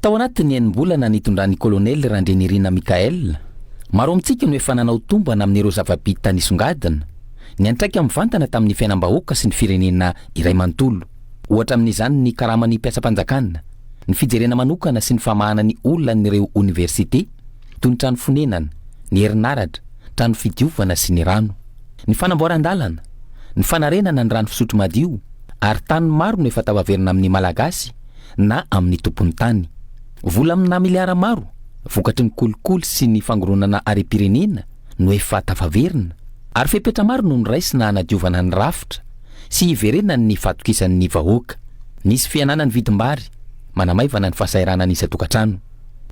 Tao anatin'ny enim-bolana nitondran'ny Kolonely Randrianirina Michaël, maro amintsika no efa nanao tombana amin'ireo zava-bita nisongadina, niantraika mivantana tamin'ny fiainam-bahoaka sy ny firenena iray manontolo. Ohatra amin'izany ny karaman'ny mpiasam-panjakana, ny fijerena manokana sy ny famahana ny olan'ireo oniversite, toy ny trano fonenana, ny herinaratra, trano fidiovana sy ny rano. Ny fanamboaran-dalana, ny fanarenana ny rano fisotro madio, ary tany maro no efa tafaverina amin'ny Malagasy na amin'ny tompon'ny tany. Vola amina miliara maro, vokatry ny kolikoly sy ny fangoronana harem-pirenena no efa tafaverina, ary fepetra maro no noraisina hanadiovana ny rafitra sy hiverenan'ny fahatokisan'ny vahoaka. Nisy fihenana ny vidim-bary, manamaivana ny fahasahiranan'ny isan-tokantrano.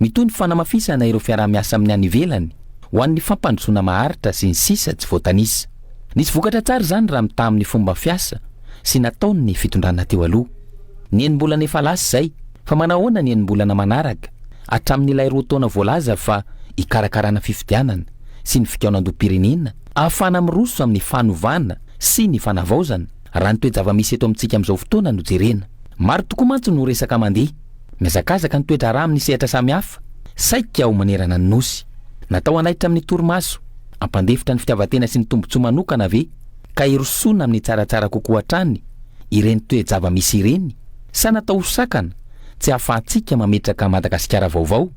Mitohy ny fanamafisana ireo fiaraha-miasa amin'ny any ivelany ho an'ny fampandrosoana maharitra sy ny sisa tsy voatanisa. Nisy vokatra tsara izany raha mitaha amin'ny fomba fiasa sy nataon'ny fitondrana teo aloha. Ny enim-bolana efa lasa izay, fa manahoana ny enim-bolana manaraka, hatramin'ilay roa taona voalaza fa hikarakarana fifidianana sy ny fikaonandoham-pirenena ahafahana miroso amin'ny fanovana sy ny fanavaozana, raha ny toe-java-misy eto amintsika amin'izao fotoana no jerena. Maro tokoa mantsy no resaka mandeha. Mihazakazaka ny toe-draharaha amin'ny sehatra samihafa, saika ho manerana ny Nosy. Natao hanaitra amin'ny torimaso, hampandefitra ny fitiavan-tena sy ny tombontsoa manokana ve ka hirosoana amin'ny tsaratsara kokoa hatrany ireny toe-java-misy ireny sa natao ho sakana tsy hahafahantsika mametraka Madagasikara vaovao?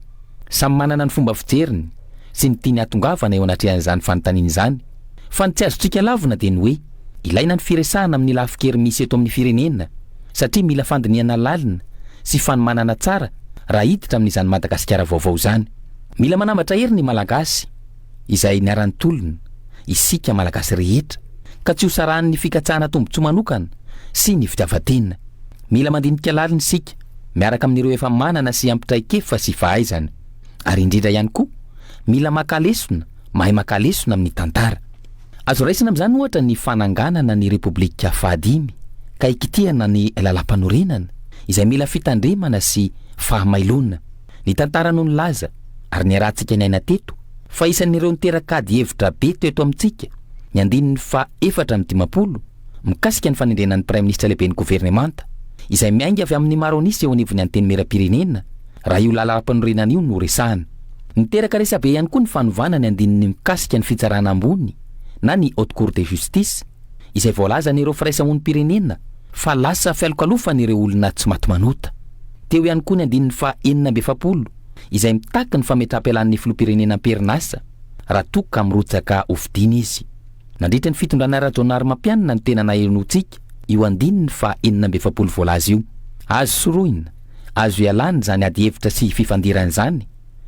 Samy manana ny fomba fijeriny sy ny tiany hatongavana eo anatrehan'izany fanontaniana izany. Fa ny tsy azontsika lavina dia ny hoe ilaina ny firesahana amin'ny lafin-kery misy eto amin'ny firenena satria mila fandinihana lalina sy fanomanana tsara raha hiditra amin'izany Madagasikara vaovao izany. Mila manambatra hery ny Malagasy izay niara-nitolona, isika Malagasy rehetra, ka tsy ho sarahan'ny fikatsahana tombontsoa manokana sy ny fitiavan-tena. Mila mandinika lalina isika, miaraka amin'ireo efa manana sy ampy traikefa sy fahaizana. Ary indrindra ihany koa, mila maka lesona, mahay maka lesona amin'ny tantara. Azo raisina amin'izany ohatra ny fananganana ny Repoblika fahadimy, ka hikitihana ny Lalàmpanorenana, izay mila fitandremana sy fahamailoana. Ny tantara no nilaza, ary niarahantsika niaina teto, fa isan'ireo niteraka ady hevitra be teto amintsika ny andininy faha 54 mikasika ny fanendrena ny Praiminisitra lehiben'ny governemanta, izay miainga avy amin'ny maro an'isa eo anivon'ny Antenimierampirenena, raha io lalàmpanorenana io no resahana. Niteraka resabe ihany koa ny fanovana ny andininy mikasika ny fitsarana ambony na ny Haute Cour de Justice, izay voalazan'ireo firaisamonim-pirenena fa lasa fialokalofan'ireo olona tsy maty manota. Teo ihany koa ny andininy faha 46 izay mitaky ny fametraham-pialan'ny filoham-pirenena am-perinasa raha toa ka mirotsaka hofidiana izy. Nandritra ny fitondrana Rajaonarimampianina no tena nahenoantsika io andininy faha 46 voalaza io. Azo sorohina, azo ialana izany adihevitra sy fifandirana izany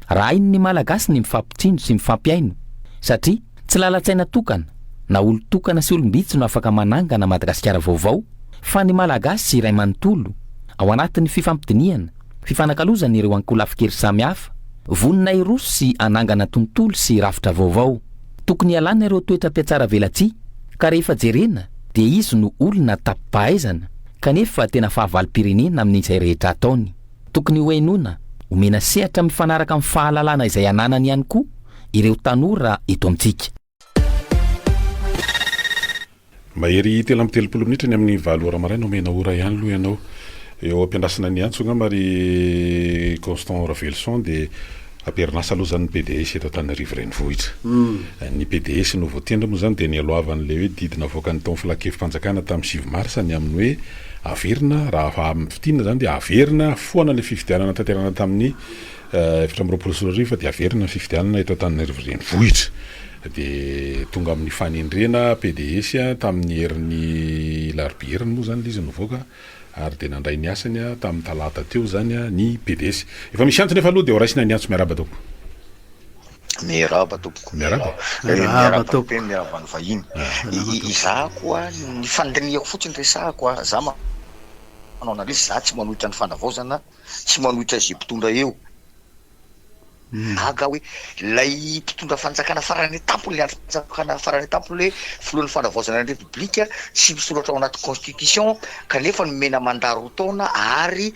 raha hain'ny Malagasy ny mifampitsinjo sy mifampihaino satria Tsy lalan-tsaina tokana, na olon-tokana sy olom-bitsy no afaka manangana Madagasikara vaovao, fa ny Malagasy iray manontolo, ao anatin'ny fifampidinihana, fifanakalozana ireo ankolafin-kery samihafa, vonona hiroso sy hanangana tontolo sy rafitra vaovao. Tokony hialana ireo toetra mpihatsaravelatsihy, ka rehefa jerena dia izy no olona tapi-pahaizana, kanefa tena fahavalom-pirenena amin'izay rehetra ataony. Tokony hohenoina, omena sehatra mifanaraka amin'ny fahalalana izay ananany ihany koa ireo tanora eto amintsika. Mahery 33 minitra ny amin'ny valo ora maraina, omena ora ihany aloha ianao. Eo am-piandrasana ny antso angamba ry Constant Raveloson dia am-perinasa aloha izany ny pds eto Antananarivo Renivohitra. Ny pds no voatendry moa izany dia nialohavan'ilay hoe didy navoakan'ny tao amin'ny filankevi-panjakana tamin'ny sivy marsa ny amin'ny hoe averina, raha fintinina izany dia averina foana ilay fifidianana tanterahina tamin'ny 2024 fa dia averina ny fifidianana eto Antananarivo Renivohitra. Dia tonga amin'ny fanendrena pds tamin'ny herin'ny alarobia heriny moa izany ilay izy nivoaka ary dia nandray ny asany tamin'ny talata teo izany ny pds. Efa misy antso nefa aloha dia ho raisina ny antso. Miarahaba tompoko. Miarahaba tompoko. Miarahaba. Miarahaba tompoko. Miarahaba ny vahiny. Izaho koa ny fandinihako fotsiny resahako a, za manao analyse, za tsy manohitra ny fanavaozana, tsy manohitra izay mpitondra eo. Gaga hoe ilay mpitondra fanjakana farany tampony, ilay andrim-panjakana farany tampony hoe filohan'ny fanavaozana ny repoblika tsy misoratra ao anaty constitution kanefa nomena mandat roa taona ary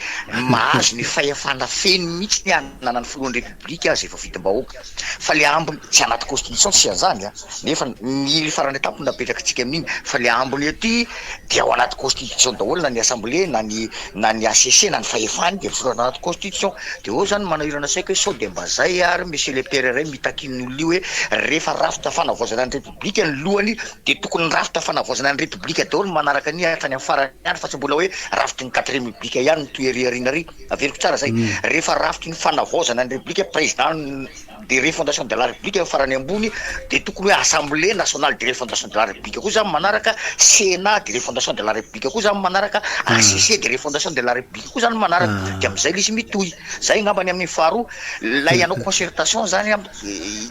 mahazo ny fahefana feno mihitsy ny ananan'ny filohan'ny repoblika izay voafidim-bahoaka. Fa ilay ambiny tsy anaty constitution tsy an'izany an, nefa ny farany tampony napetrakitsika amin'iny fa ilay ambiny aty dia ao anaty constitution daholo na ny assemblée na ny na ny HCC na ny fahefany dia misoratra anaty constitution dia eo zany manahirana saiko hoe sao dia mba zay ary monsieur le père iray mitaky ny olona io hoe rehefa rafitra fanavaozana ny repoblika ny lohany dia tokony ny rafitra fanavaozana ny repoblika daholo no manaraka an'iny hatrany amin'ny farany any fa tsy mbola hoe rafitry ny quatrième république ihany no toy ery aoriana ery averiko tsara zay rehefa rafitry ny fanavaozana ny repoblika président de refondation de la république farany ambony de tokony hoe assemblée nationale de refondation de la république koa zany manaraka, sénat de refondation de la république koa zany manaraka, HCC de refondation de la république koa zany manaraka, de amizay le izy mitohy, zay angamba ny amin'ny faharoa, lay hanao concertation zany an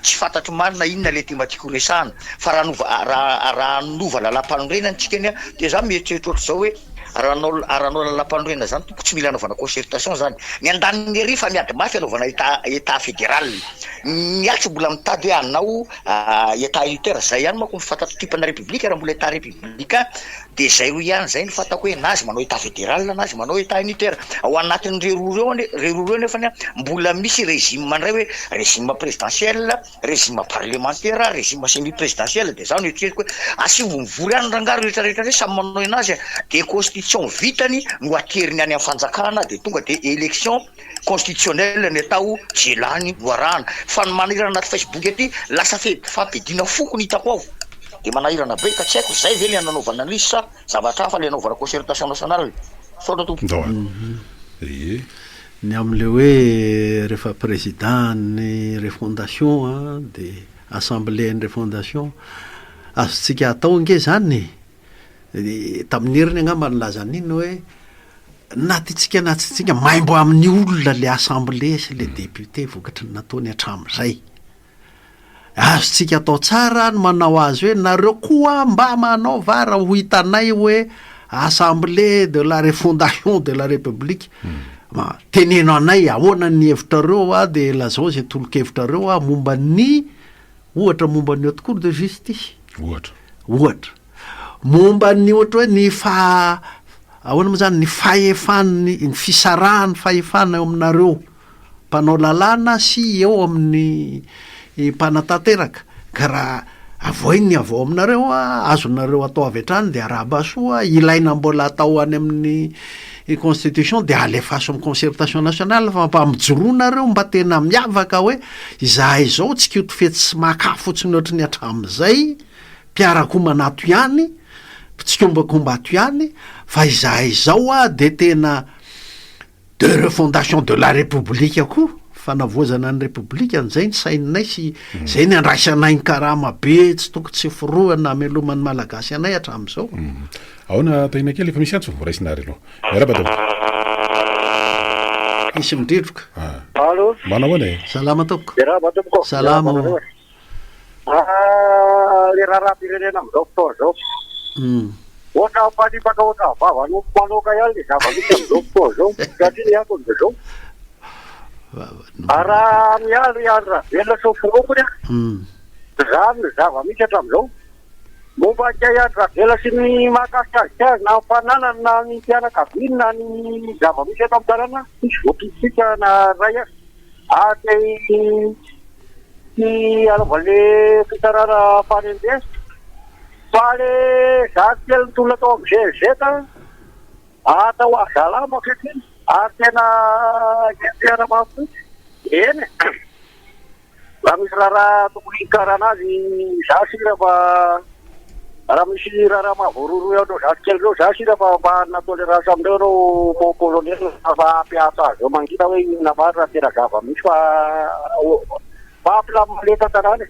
tsy fantatro marina inona le thématique ho resahana fa raha hanova raha raha hanova lalam-panorenana tsika anie de za mieritreritra ohatr'izao hoe Raha hanao raha hanao lalam-panorenana zany tompoko tsy mila anaovana concertation zany. Ny andaniny ery fa miady mafy anaovana état état fédéral. Ny atsy mbola mitady hoe hanao état unitaire zay ihany manko no fantatro type na république raha mbola état républicain de zay roa ihany zay no fantako hoe na azy manao état fédéral na azy manao état unitaire. Ao anatin'ireo roa ireo anie reo roa ireo nefany mbola misy régime indray hoe régime présidentiel Régime parlementaire, régime semi présidentiel dia zaho noeritreretiko hoe asivo mivory any rangahy rehetra rehetra reo samy manao enazy a, dia constitution vitany no ateriny any am fanjakana dia tonga dia élection constitutionnelle ny atao ze lany no arahana, fa ny manahirana anaty facebook aty lasa fe fampiadiana foko ny hitako ao dia manahirana be ka tsy haiko zay ve le nanaovana an'izy sa zavatra hafa le anaovana concertation nationale. Misaotra tompoko. Ndao a. Ie. Ny amin'ilay hoe rehefa président ny refondation dia assemblée ny refondation, azontsika atao ange izany e, tamin'ny heriny angamba nilaza an'iny hoe na tiantsika na tsy tiantsika maimbo amin'ny olona ilay assemblée sy ilay député vokatry ny nataony hatramin'izay. Azontsika atao tsara ny manao azy hoe nareo koa mba manaova raha ho hitanay hoe assemblée de la refondation de la république teneno anay ahoana ny hevitrareo a de lazao zay tolo-kevitrareo a momba ny ohatra momba ny haute cour de justice ohatra ohatra momba ny ohatra hoe ny fa ahoana moa zany ny fahefan'ny ny fisarahan'ny fahefana eo aminareo mpanao lalàna sy eo amin'ny mpanatanteraka, ka raha avoay ny avy ao aminareo, azonareo atao avy hatrany dia arahaba soa, ilaina mbola atao any amin'ny constitution dia alefaso amin'ny concertation nationale fa mba mijoroa nareo mba tena miavaka hoe izahay izao tsy kioto fetsy sy maka fotsiny ohatry ny hatramin'izay, mpiara-komana ato ihany, mpitsikombakomba ato ihany, fa izahay izao dia tena De refondation de la république koa, fanavaozana ny repoblika, zay ny saininay sy zay ny andraisanay ny karama be tsy toko tsy forohana hameloman'ny Malagasy anay hatramin'izao. Ahoana Tahina kely, efa misy antso? Raisina ary aloha. Miarahaba tompoko. Misy midridroka. Allo. Manao ahoana e? Salama tompoko. Miarahaba tompoko. Salama ô. Ah, le raharaham-pirenena amin'izao fotoana izao. Ohatra mifanipaka ohatra vavan'omby manoaka ihany le zava-misy amin'izao fotoana izao. Satria ny antony dia izao. Raha miandry i Andry Rajoelina sy ny filohany, izany ny zava-misy hatramin'izao. Momba an'i Andry Rajoelina sy ny mahakasika azy azy na ny fananany na ny fianakaviany na ny zava-misy eto amin'ny tanàna, tsisy voakitika na iray aza. Ary tsy anaovan'le fitsarana fanendrena fa le zandry kely nitolona tao amin'ny GSG atao azalama ankehitriny ary tena enjehina mafy mihitsy. Eny e! Raha misy raharaha tokony hikarana azy za sira fa raha misy raharaha mahavoarohirohy an'ireo zandry kely ireo za sira fa mba hanana tolerance amindreo ianao mon colonel fa hampiasa azy eo mangina hoe inona marina ny tena zava-misy fa mba hampilamina le eto an-tanàna e.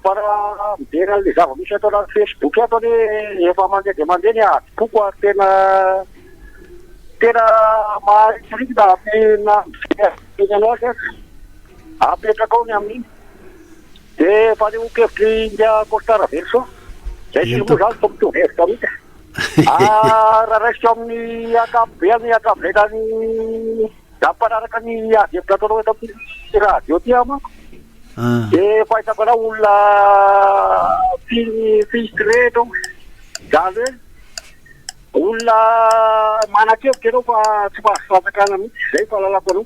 Fa raha mijery an'le zava-misy ato anaty Facebook ato anie efa mandeha dia mandeha ny adim-poko ary tena tena maharikoriko na na mijery anao aza Apetraka ao ny amin'iny. Dia fanehoan-kevitr'i Ingahy Constant Raveloson. Izay sy moa izany tsy mitovy hevitra mihitsy. Ah, raha raisiko amin'ny ankapobeany hatramin'izay tany za mpanaraka ny ady hevitra ataonao eto amin'ny. radio ty aho manko. Dia fahitako anao olona fi fistré ianao. Izany hoe olona manan-kevitra ianao fa tsy mahazo fanjakana mihitsy. Izay ny fahalalako anao.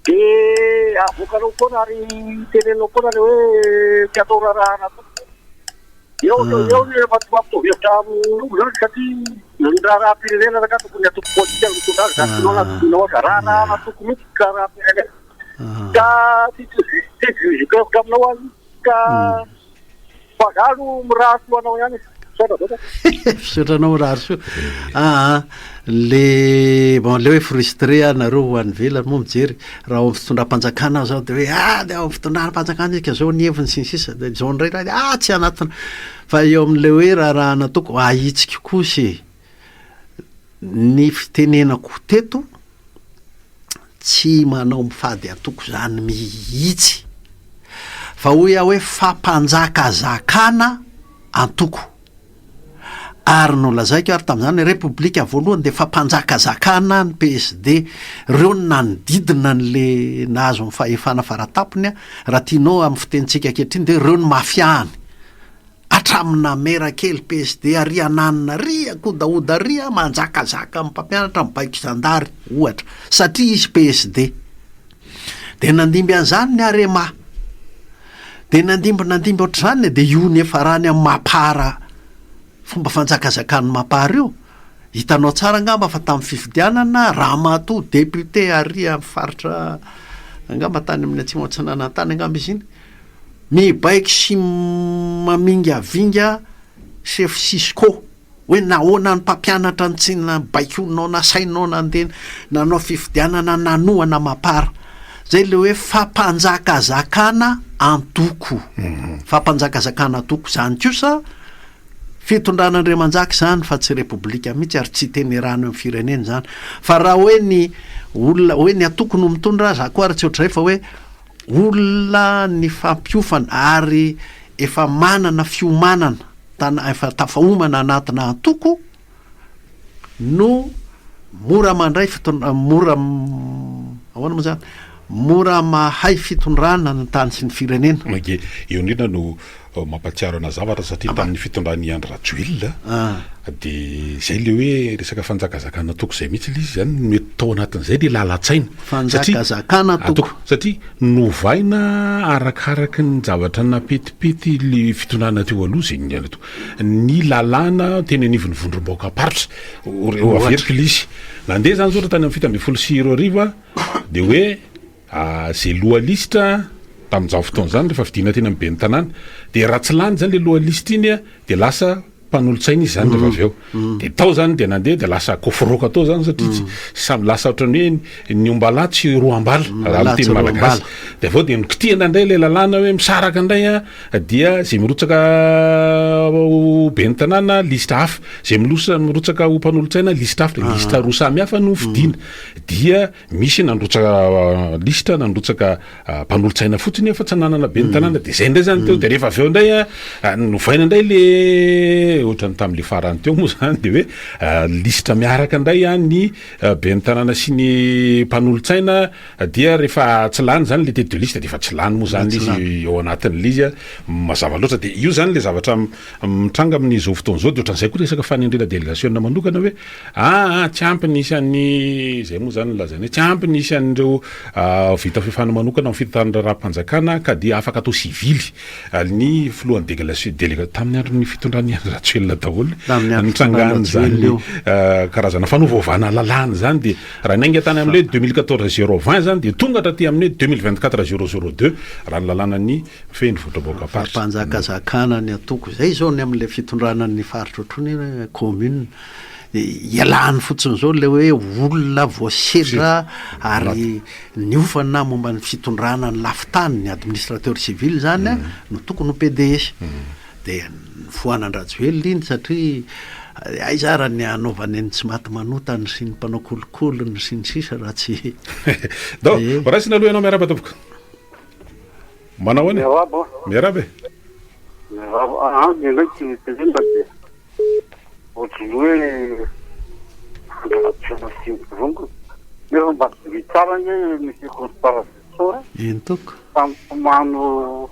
Dia avoakanao foana ary teneninao foana ilay hoe tsy atao raharahana tompoko. Eo eo ny efa tsy mampitovy hevitra aminao izany satria ny raharaham-pirenena rangahy tokony antoko politika no mitondra azy, na tianao na tsy tianao aza. Raharahana toko mihitsy ny raharaham-pirenena. Ka tsy tsy hitoviziko hevitra aminao aho ka fa za aloha mirary soa anao ihany e. Misaotra betsaka. Misaotra anao mirary soa. Aa le bon le hoe frustré ah nareo ho any ivelany moa mijery raha ao amin'ny fitondram-panjakana aho zao de hoe ah de ao amin'ny fitondram-panjakana izy ka zao ny heviny sy ny sisa de zao indray raha ah tsy anatina fa eo amin'le hoe raharahana toko ahitsiko kosa e ny fitenenako teto Tsy manao mifady antoko izany mihitsy fa hoy aho hoe fampanjakazakana antoko. Ary nolazaiko ary tamin'izany hoe repoblika voalohany dia fampanjakazakana ny PSD. Ireo no nanodidina an'le nahazo ny fahefana faratampony, raha tianao amin'ny fitenintsika ankehitriny dia ireo no mafia-ny. Hatramin'ny namera kely PSD ary ananona ary akodahoda ary manjakazaka amin'ny mpampianatra mibaiko zandary ohatra satria izy PSD. Dia nandimby an'izany ny Arema. Dia nandimby nandimby ohatr'izany dia io niafarany amin'ny Mapar fomba fanjakazakan'ny Mapar io. Hitanao tsara angamba fa tamin'ny fifidianana ramatoa député ary amin'ny faritra angamba tany amin'ny atsimo atsinanana tany angamba izy iny. Mibaiko sy mamingavinga chef cisco hoe nahoana ny mpampianatra no tsy nabaikoinao nasainao nandeha nanao fifidianana nanohana mapar. Zay le hoe fampanjakazakana antoko. Fampanjakazakana antoko zany kosa fitondrana Andriamanjaka izany fa tsy repoblika mihitsy ary tsy itenerano eo amin'ny firenena izany. Fa raha hoe ny olona hoe ny antoko no mitondra za koa ary tsy ohatr'izay fa hoe Olona nifampiofana ary efa manana fiomanana tana efa tafaomana anatina antoko no mora mandray fitondra mora ahoana moa zany mora mahay fitondrana ny tany sy ny firenena. Ok, eo indrindra no Mampatsiaro ana zavatra satria tamin'ny fitondran'i Andry Rajoelina dia izay le hoe resaka fanjakazakana antoko izay mihitsy le izy zany no mety tao anatin'izay le lalan-tsaina. Fanjakazakana antoko. Satria novaina arakaraky ny zavatra napetipety le fitondrana teo aloha izay niaina teo. Ny lalàna teny anivon'ny vondrom-bahoakam-paritra, ho averiko le izy. Nandeha zany zao tany amin'ny 2017 dia hoe Ze loha lisitra tamin'izany fotoana izany rehefa fidiana teny amin'ny ben'ny tanàna dia raha tsy lany zany le loha lisitra iny dia lasa mpanolotsaina izy zany rehefa avy eo. Dia tao zany dia nandeha dia lasa koforoka tao zany satria tsy samy lasa ohatran'ny hoe ny ombalahy tsy roam-bala raha amin'ny teny malagasy. Dia avy eo dia nokitihana indray ilay lalàna hoe misaraka indray dia ze mirotsaka ho ben'ny tanàna lisitra hafa, ze milosa mirotsaka ho mpanolotsaina lisitra hafa, dia lisitra roa samy hafa no fidiana. Dia Misy nandrotsaka lisitra, nandrotsaka mpanolotsaina fotsiny fa tsy nanana ben'ny tanàna de zay indray zany teo de rehefa avy eo indray a novaina indray le ohatran'ny tamin'le farany teo moa zany de hoe lisitra miaraka indray a ny ben'ny tanàna sy ny mpanolotsaina dia rehefa tsy lany zany le tête de liste de efa tsy lany moa zany izy ao anatin'le izy a mazava loatra de io zany le zavatra mitranga amin'izao fotoana izao de ohatran'izay koa resaka fanendrena delegasiona manokana hoe Aa tsy ampy ny isan'ny, izay moa izany no lazaina hoe tsy ampy ny isan'ireo vita fiofanana manokana amin'ny fitantanana raharaham-panjakana ka dia afaka atao sivily ny filohan'ny delegation, delega, tamin'ny andron'ny fitondran'i Andry Rajoelina daholo nitrangan'izany karazana fanovaovana lalàna izany dia raha niainga tany amin'ny hoe 2014 020 izany dia tonga hatraty amin'ny hoe 2024 002 raha ny lalànan'ny mifehy ny vondrom-bahoakam-paritra. Fampanjakazakana ny antoko, izay izao ny amin'ilay fitondrana ny faritra ohatrany hoe commune. Ialany fotsiny izao ilay hoe olona voasedra ary niofana momba ny fitondrana ny lafin-tany, ny administrateur civil izany no tokony ho PDS. Dia nifohanan-dRajoelina iny satria aiza ara ny hanaovany ny tsy maty manotany sy ny mpanao kolikoly sy ny sisa raha tsy. Ndao, raisina aloha ianao miarahaba tompoko. Manao ahoana e? Miarahaba. Miarahaba e. Miarahaba. Ah, ny anay tsy tenenina dia ohatran'ny hoe fandratra sy mivongona. Nefa mba jereo tsara ange ny circonstance. Raveloson a. Eny tompoko. Fa mitomano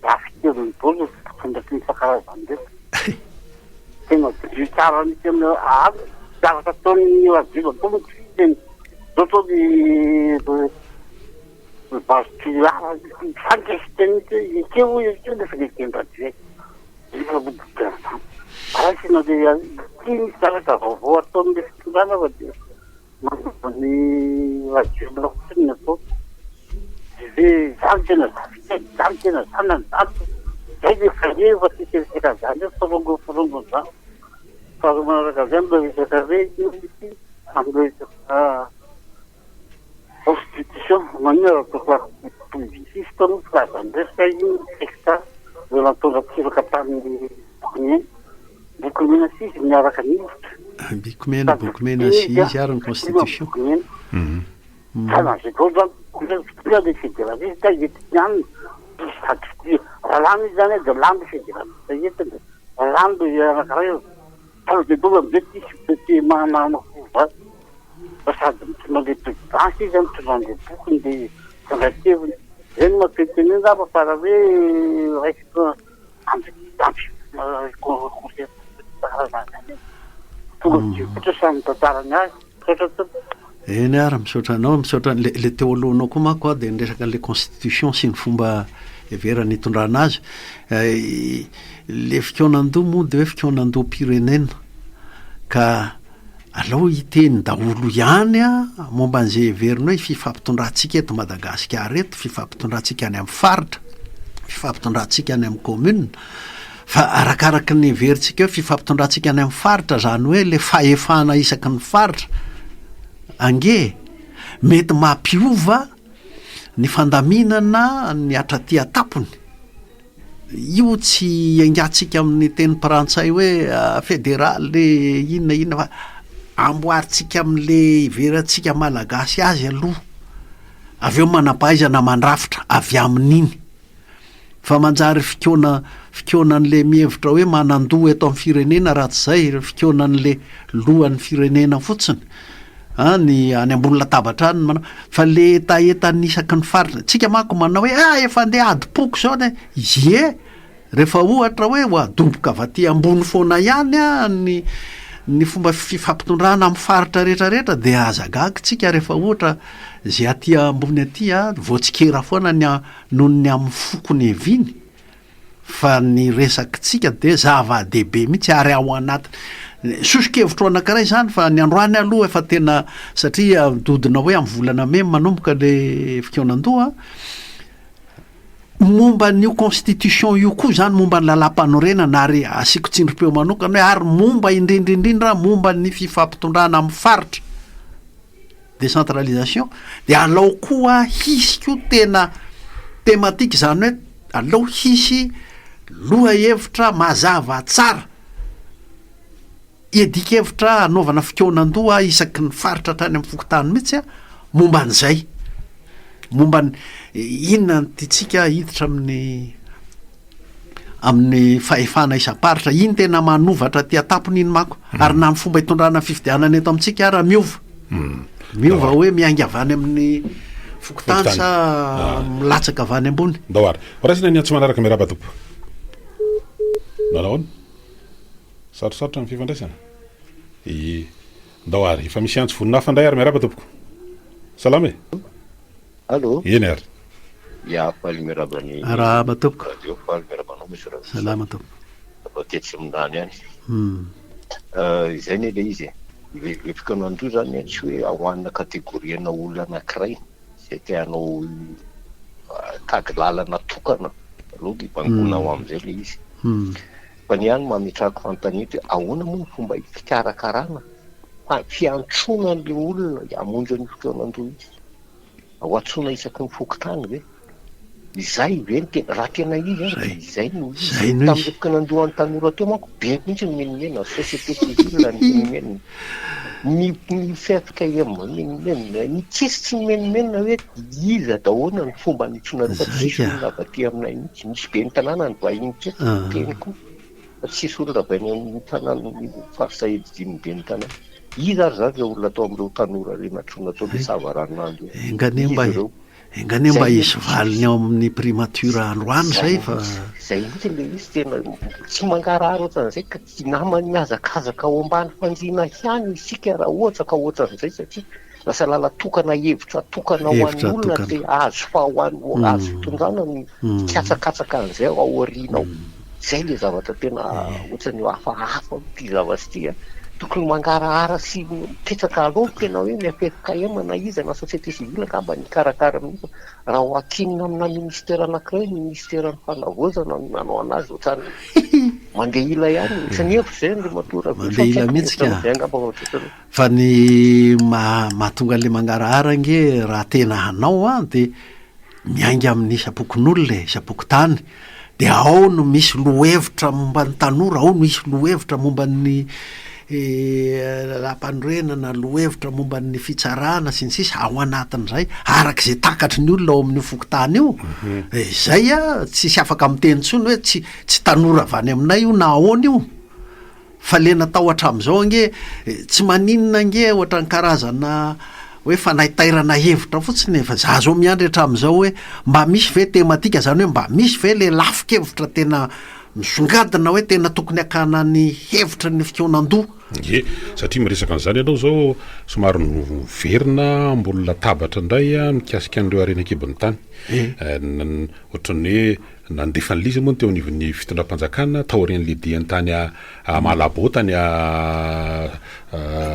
lafy keliny daholo ny mpitondra sy ny isan-karazany reto. Tena jereo tsara mihitsy amin'ny ary zavatra ataon'ny Rajoelina koa no tsy tena zao zao ny ny base Toliara mifankesika mihitsy hoe ekeo hoy ekeo nefa ny eken-dRajoelina. Efa mody raisina le tsy misy zavatra vaovao ataon'le fitondrana fa dia manova ny Rajoelina fotsiny ny atao. Dia hoe zany tena zafikely, zany tena zanany, zany zay le fahefa fa tsisy resaka an'izany eo forongony forongony zany. Faharoa manaraka an'izay mbola resaka hoe inona ity amin'ilay resaka Constitution, maninona raha tokony article publiciste no filazany resaka iny texte mbola nitondra tsiraka tamin'ny boky mena. Boky mena sy izy miaraka niditra. Boky mena, boky mena sy izy ary ny constitution. Boky mena. Zany zay daholo zany tonga le fédéraliste entiny aminy. Sady raha lany izy zany dia lany le fédéraliste entiny. Raha lany le anankiray tonga dia tonga amizay tsisy tsy manana fomba. Fa sady mitondra an'ilay présidence izy an, mitondra an'ilay bokiny dia mitondra keviny. Izay no mampety an'io angamba fa raha hoe raisiko ampy conseil karazana tonga dia fotra samy mitantara ny azy. Misaotra tompoko. Eny ary, misaotra anao, misaotra an'le le teo alohanao koa manko aho dia niresaka an'le constitution sy ny fomba heverana hitondrana azy. Le fikaonandoha moa dia hoe fikaonandoham-pirenena ka Alao hiteny daholo ihany momba an'izay heverina hoe fifampitondrantsika eto Madagasikara eto, fifampitondrantsika any amin'ny faritra, fifampitondrantsika any amin'ny commune, fa arakaraky ny heverintsika hoe fifampitondrantsika any amin'ny faritra, izany hoe le fahefana isaky ny faritra ange e, mety mampiova ny fandaminana ny hatraty an-tampony. Io tsy iangatsika amin'ny teny frantsay hoe federaly inona inona fa amboarintsika amin'le iverantsika malagasy azy aloha, avy eo manam-pahaizana mandrafitra avy amin'iny, fa manjary fikaona fikaonan'le mihevitra hoe manan-doha eto amin'ny firenena raha tsy izay, fikaonan'le lohan'ny firenena fotsiny. Any any ambony latabatra any manao fa le hetahetan'ny isaky ny faritra, tsika manko manao hoe ah efa andeha adim-poko zao ne, ie rehefa ohatra hoe ho adoboka avy aty ambony foana ihany an ny ny fomba fifampitondrana amin'ny faritra rehetra rehetra de aza gaga tsika rehefa ohatra ze aty ambony aty an voatsikera foana ny a- noho ny amin'ny foko niaviany. Fa ny resakitsika dia zava-dehibe mihitsy ary ao anaty soso-kevitro anankiray izany fa ny androany aloha efa tena satria dodona hoe amin'ny volana mey manomboka le fikaonan-doha momba an'io constitution io koa izany momba ny lalàmpanorenana ary asiako tsindrim-peo manokana hoe ary momba indrindra indrindra momba ny fifampitondrana amin'ny faritra Décentralisation, dia alao koa hisy koa tena thématique izany hoe alao hisy lohahevitra mazava tsara hiadian-kevitra hanaovana fikaonan-doha isaky ny faritra hatrany amin'ny fokontany mihitsy momba an'izay, momba ny inona no tiantsika hiditra amin'ny amin'ny fahefana isam-paritra, iny tena manova hatraty an-tampony iny manko, ary na ny fomba itondrana ny fifidianana eto amintsika ara miova, miova hoe miainga avy any amin'ny fokontany sa milatsaka avy any ambony. Ndao ary. Raisina ny antso manaraka, miarahaba tompoko. Nanao ahoana? Sarosarotra ny fifandraisana? Ie. Ndao ary, efa misy antso vonona hafa indray ary, miarahaba tompoko. Salama e. Allô? Eny ary. Ya, faly miarahaba ny Arahaba tompoko. radio, faly miarahaba anao Monsieur Raveloson. Salama tompoko. Avy aty Atsimondrano ihany. Izay anie ilay izy e. Ilay ilay fikaonandoha izany tsy hoe ahoanina catégorie-na olona anankiray izay te hanao tady lalana tokana aloha dia bangoina ao amin'izay ilay izy. Fa ny ahy no mametrahako fanontaniana hoe ahoana moa ny fomba fikarakarana fa fiantsoana an'ilay olona hamonjy an'io fikaonandoha io? Ho antsoina isaky ny fokontany ve? Izay ve no tena, raha tena izy ary dia izay no izy. Izay no izy. Tamin'ny fikaonandohan'ny tanora teo manko be mihitsy ny menomenona, ny société civile nimenomenona, ny ny ffkm nimenomenona, ny tsisy tsy nimenomenona hoe iza daholo ny fomba nitsoina an'io fa Izay tsisy ka. olona avy aty aminay mihitsy, nisy ben'ny tanàna ny vahiny teto, teny koa fa tsisy olona avy any amin'ny tanàna, faritra hiadidian'ny ben'ny tanàna. Iza ary izany ireo olona tao amin'ireo tanora ireo nantsoina tao ilay savaranonando io? Enga anie Iza mba ireo? Enga anie mba hisy valiny ao amin'ny primature androany izay fa. Izay mihitsy ilay izy tena tsy mangarahara ohatran'izay ka tsy naman'ny mihazakazaka ao ambany fandriana ihany isika raha ohatra ka ohatran'izay satria lasa lalan-tokana hevitra tokana ho an'ny olona te hahazo fa ho an'ny azo fitondrana ny mikatsakatsaka an'izay ao aoriana ao. Izay ilay zavatra tena ohatran'ny hafahafa amin'ity zavatra ity an. Tokony mangarahara sy mipetraka aloha tena hoe ny ffkm na iza na société civile angamba ny hikarakara mihitsy. Raha ho ankinina amina ministera anankiray ny ministeran'ny fanavaozana no nanao an'azy ohatran'ny mandeha ila ihany. Ohatran'ny hevitro izay Andriamatoa Rakoto fa tsy Mandeha ila haiko mihitsy ka. ohatran'izay angamba fa ohatran'izay. Fa ny maha mahatonga an'ilay mangarahara ange raha tena hanao an dia miainga amin'ny isam-pokonolona e, isam-pokontany, dia ao no misy lohevitra momba ny tanora, ao no misy lohevitra momba ny lalàmpanorenana, lohevitra momba ny fitsarana sy ny sisa, ao anatin'izay, araka izay takatry ny olona ao amin'io fokontany io, izay an, tsisy afaka miteny intsony hoe tsy tsy tanora avy any aminay io na ahoana io. Fa le natao hatramin'izao ange tsy maninona ange ohatran'ny karazana hoe fanaitairana hevitra fotsiny e, fa za zao miandry hatramin'izao hoe mba misy ve tematika zany hoe mba misy ve le lafin-kevitra tena misongadina hoe tena tokony hakana ny hevitry ny fikaonandoha. Ie, satria miresaka an'izany ianao zao somary miverina ambony latabatra indray mikasika an'ireo harena an-kibon'ny tany. Ohatran'ny hoe Nandefa an'ilay izy moa ny teo anivon'ny fitondram-panjakana taorian'ilay diany tany Malabo tany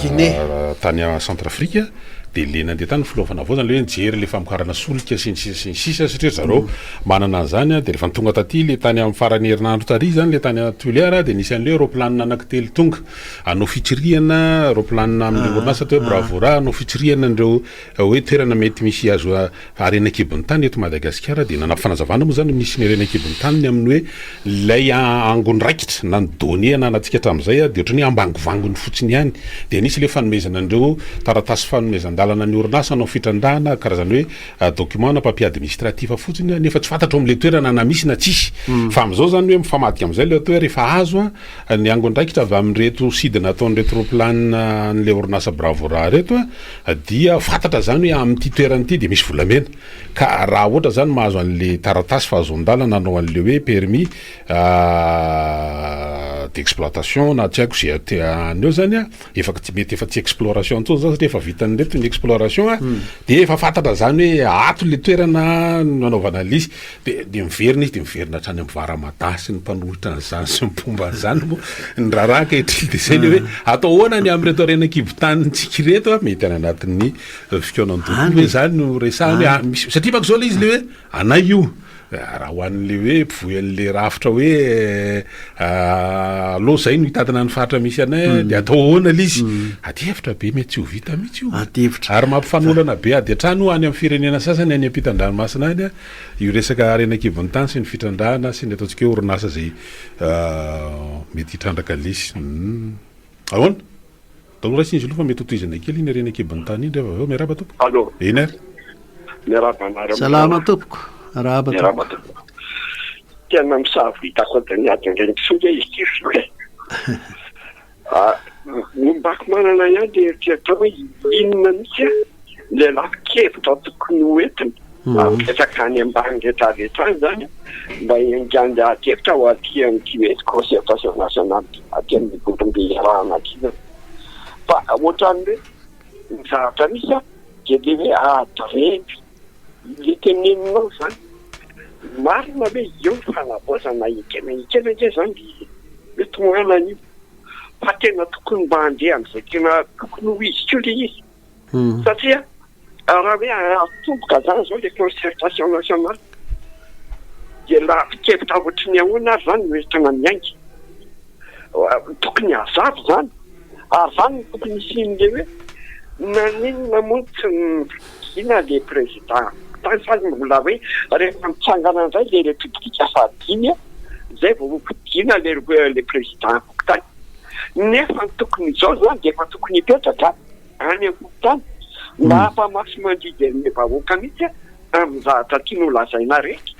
Guinée. Tany Centrafrique dia ilay nandeha tany ny filohan'ny fanavaozana ilay hoe nijery ilay famokarana solika sy ny sisa sy ny sisa satria ry zareo manana an'izany dia rehefa tonga taty ilay tany amin'ny faran'ny herinandro tary izany ilay tany Toliara dia nisy an'ilay roaplanina anankitelo tonga hanao fitsirihana roaplanina amin'ilay orinasa atao hoe Bravora hanao fitsirihana an'ireo hoe toerana mety misy azo Harena an-kibon'ny tany eto Madagasikara dia nanampy fanazavana moa izany ny minisitry ny harena an-kibon'ny tany ny amin'ny hoe ilay angon-draikitra na ny données ananantsika hatramin'izay dia ohatran'ny hoe ambangovangony fotsiny ihany dia nisy ilay fanomezana an'ireo taratasy fanomezan-dalana ny orinasa hanao fitrandrahana karazana hoe document na papier administratif fotsiny nefa tsy fantatra ao amin'ilay toerana na misy na tsisy fa amin'izao izany hoe mifamadika amin'izay ilay atao hoe rehefa azo ny angon-draikitra avy amin'ireto sidina ataon'ireto roaplanina an'ilay orinasa Bravora ireto Dia fantatra zany hoe amin'ity toerana ity dia misy volamena. Ka raha ohatra zany mahazo an'le taratasy fahazoan-dalana hanao an'le hoe permis d'exploitation na tsy haiko ze te any eo zany an, efa tsy mety efa tsy exploration intsony zany satria efa vitan'ireto ny exploration an, de efa fantatra zany hoe ato le toerana nanaovana an'le izy. De de miverina izy de miverina hatrany amin'ny Varamada sy ny mpanohitra an'izany sy ny mpomba an'izany moa ny raharaha ankehitriny de zay le hoe atao ahoana ny amin'ireto harena an-kibon-tanintsika ireto a, mety any anatin'ny fikaonan-doha koa ve zany no resahana hoe a- misy satria manko zao le izy le hoe anay io raha ho an'le hoe mpivoy an'le rafitra hoe aleo zay no hitantana ny faritra misy anay de atao ahoana le izy, ady hevitra be mety tsy ho vita mihitsy io, Ady hevitra. ary mampifanolana be ady hatrany io any amin'ny firenena sasany any ampitan-dranomasina any Io resaka harena an-kibon'ny tany sy ny fitrandrahana sy ny ataontsika hoe orinasa izay mety hitrandraka lesy. Humm. Ahoana? Atao raisina izy aloha fa mety hotohizana kely iny harena an-kibon'ny tany iny rehefa avy eo. Miarahaba tompoko. Allô. Eny ary. Miarahaba anareo. Salama tompoko. Arahaba tompoko. Miarahaba tompoko. Tena misavoritaka ohatran'ny adin-dreny kisoa nge izy ity ry zoky e. Ny mbako manana ihany dia eritreritra hoe inona mihitsy ilay lafin-kevitra tokony ho entina apetraka any ambany rehetra rehetra any izany mba hiaingan'ny ady hevitra ho aty amin'ity hoe concertation nationale aty amin'ny vondrombe iarahana aty izany. Fa ohatran'ny hoe ny zavatra misy dia ilay hoe ady remby ilay teneninao izany. Marina hoe eo ny fanavaozana ekena, ekena ange izany hoe tohanana io. Fa tena tokony mba handeha amin'izay tena tokony ho izy koa ilay izy. Satria raha hoe atomboka izany izao ilay concertation nationale dia lavi-kevitra ohatry ny ahoana ary izany no entina miainga. Tokony hazava izany. Ary izany no tokony hisian'ilay hoe naninona moa no tsy nofidina ilay président tany fa mbola hoe rehefa mitsangana indray ilay république fahadimy izay vao hofidina ilay président fokontany. Nefa ny tokony izao izany dia efa tokony hipetraka any amin'ny fokontany mba hampamaso mandidy an'ilay vahoaka mihitsy amin'ny zavatra tiany ho lazaina rehetra.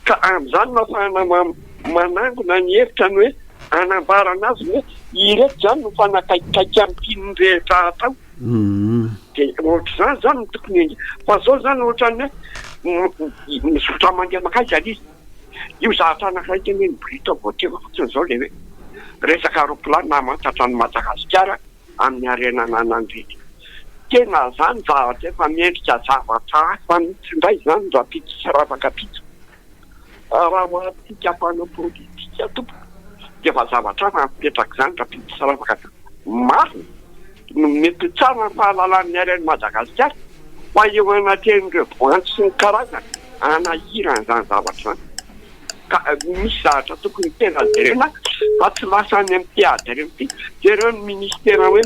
Ka amin'izany no ahafahana manangona ny hevitra ny hoe hanambarana azy hoe ireto izany no mifanakaikikaiky amin'ny tian'ny rehetra hatao. Dia ohatr'izany izany no tokony enga. Fa izao izany ohatran'ny hoe mizotra mandeha mankaiza ilay izy. Io zavatra anankiray teneniny Brito vao teo fotsiny izao ilay hoe resaka roplanina hamantatra an'i Madagasikara amin'ny harena ananany rehetra. Tena izany zavatra efa miendrika zavatra hafa mihitsy indray izany rahampitso sy ravakapitso. Raha ho antsika mpanao politika tompoko dia efa zavatra hafa ny fipetrak'izany rahampitso sy ravakapitso. Marina no mety ho tsara ny fahalalan'ny haren'i Madagasikara fa eo anatrehan'ireo voanjo sy ny karazany hanahirana izany zavatra izany. Ka misy zavatra tokony tena jerena fa tsy lasa any amin'ity ady any amin'ity. Jereo ny ministera hoe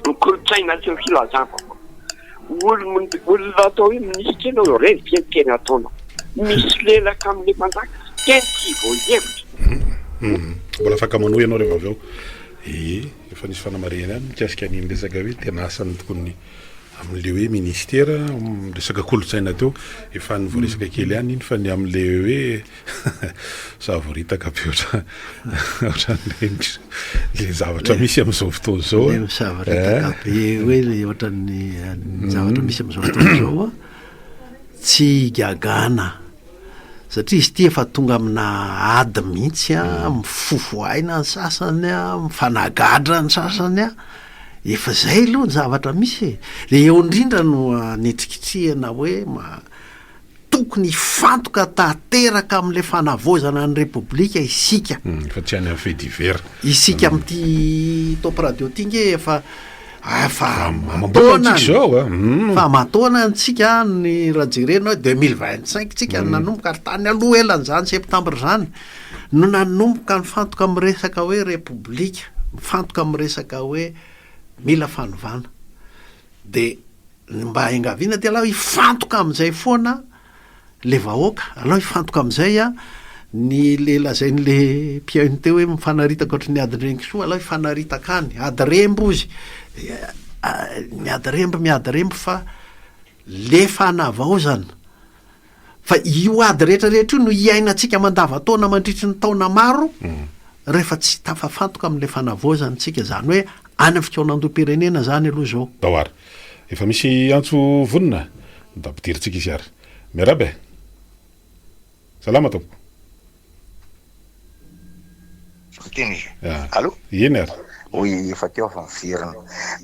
ny kolontsaina sy ny filazam-baovao. Olona atao hoe minisitra ianao, ireny ve ny tena ataonao? Misolelaka amin'ilay mpanjaka, teny tsy voahevitra. Mbola afaka manohy ianao rehefa avy eo. Ee, efa nisy fanamarihana ihany mikasika an'iny resaka hoe tena asan'ny tokony amin'ilay hoe ministera resaka kolontsaina teo. Efa nivoaresaka kely ihany iny fa ny amin'ilay hoe savoritaka be ohatran'ilay le zavatra misy amin'izao fotoana izao. Le savoritaka be hoe le ohatran'ny zavatra misy amin'izao fotoana izao tsy igagana. Satria izy ity efa tonga amina ady mihitsy a, mifofo aina ny sasany a, mifanagadra ny sasany a, efa zay aloha ny zavatra misy e, de eo indrindra no anetrikitrihana hoe ma- tokony hifantoka tanteraka amin'ilay fanavaozana ny Repoblika isika. Fa tsy any amin'ny fait divers. Isika amin'ity Top Radio ity nge efa Efa aman-taonany izao a. Fa aman-taonany tsika ny raha jerena hoe 2025 tsika no nanomboka ary tany aloha elan'izany septembre izany no nanomboka nifantoka amin'ny resaka hoe repoblika, mifantoka amin'ny resaka hoe mila fanovana. De ny mba iangaviana dia alao hifantoka amin'izay foana Le vahoaka, alao hifantoka amin'izay a, ny le lazain'le mpihaino teo hoe mifanaritaka ohatry ny adin-drenkisoa, alao hifanaritaka any, ady remby ozy, miady remby miady remby fa le fanavaozana, fa io ady rehetra rehetra io no hiainantsika mandavantaona mandritry ny taona maro rehefa tsy tafafantoka amin'le fanavaozana tsika, zany hoe any amin'ny fikaonandoham-pirenena zany aloha zao. Ndao ary. Efa misy antso vonona? Ndao ampidirintsika izy ary. Miarahaba e! Salama tompoko. Teny izy. Allô? Eny ary. Oui, efa teo aho fa miverina.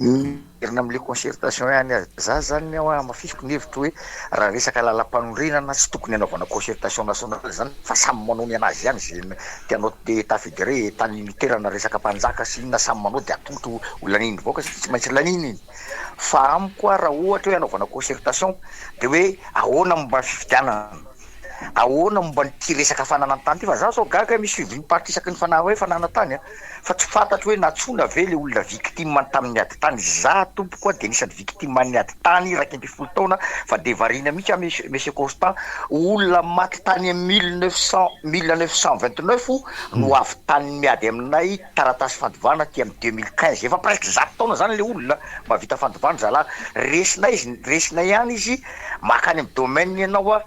Miverina amin'ilay concertation ihany aho. Za zany aho hamafisiko ny hevitro hoe raha resaka lalam-panorenana tsy tokony hanaovana concertation nationale zany fa samy manao ny anazy ihany izay te hanao état fédéré, état unitaire na resaka mpanjaka sy inona samy manao dia atolotra ho lanian'ny vahoaka satria tsy maintsy laniana iny. Fa amiko raha ohatra hoe hanaovana concertation dia hoe ahoana momba ny fifidianana, ahoana momba an'ity resaka fananan-tany ity fa za zao gaga hoe misy fivoriam-paritra isaky ny fana- hoe fananan-tany an, fa tsy fantatro hoe nantsoina ve le olona victime tamin'ny ady tany, za tompoko a dia anisan'ny victime an'ny ady tany 11 taona fa dia variana mihitsy aho monsieur monsieur Constant, olona maty tany amin'ny 1900 1929 no avy tany miady aminay taratasy fandovana aty amin'ny 2015, efa presque zato taona zany le olona mahavita fandovana zalahy, resinay izy, resinay ihany izy, maka any amin'ny domaine ianao a,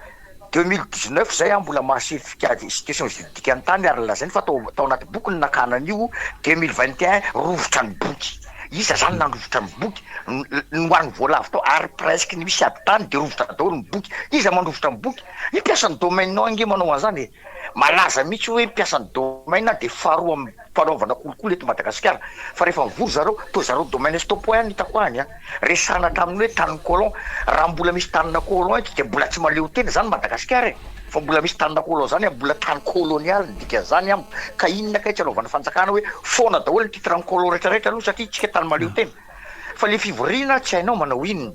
2019 zay aho mbola maha certificat de situation juridique ny tany ary lazainy fa tao tao anaty boky no nakana an'io, 2021 rovitra ny boky, iza zany nandrovitra ny boky, nohanin'ny voalavo tao ary presque ny misy ady tany de rovitra daholo ny boky, iza mandrovitra ny boky, ny mpiasan'ny domaine ao ange manao an'zany e. Malaza mihitsy hoe mpiasan'ny domaine dia faharoa amin'ny fanaovana kolikoly eto Madagasikara. Fa rehefa mivory zareo, toa zareo domaine stop ihany ny hitako any an. Resahana hatramin'ny hoe tanin'ny colon. Raha mbola misy tanina colon eto dia mbola tsy mahaleo tena izany Madagasikara e. Fa mbola misy tanina colon izany an, mbola tany colonial ny dikan'izany amiko. Ka inona kay tsy anaovan'ny fanjakana hoe foana daholo ny titre an'ny colon rehetra rehetra aloha satria tsika tany mahaleo tena. Fa le fivoriana tsy hainao manao inona.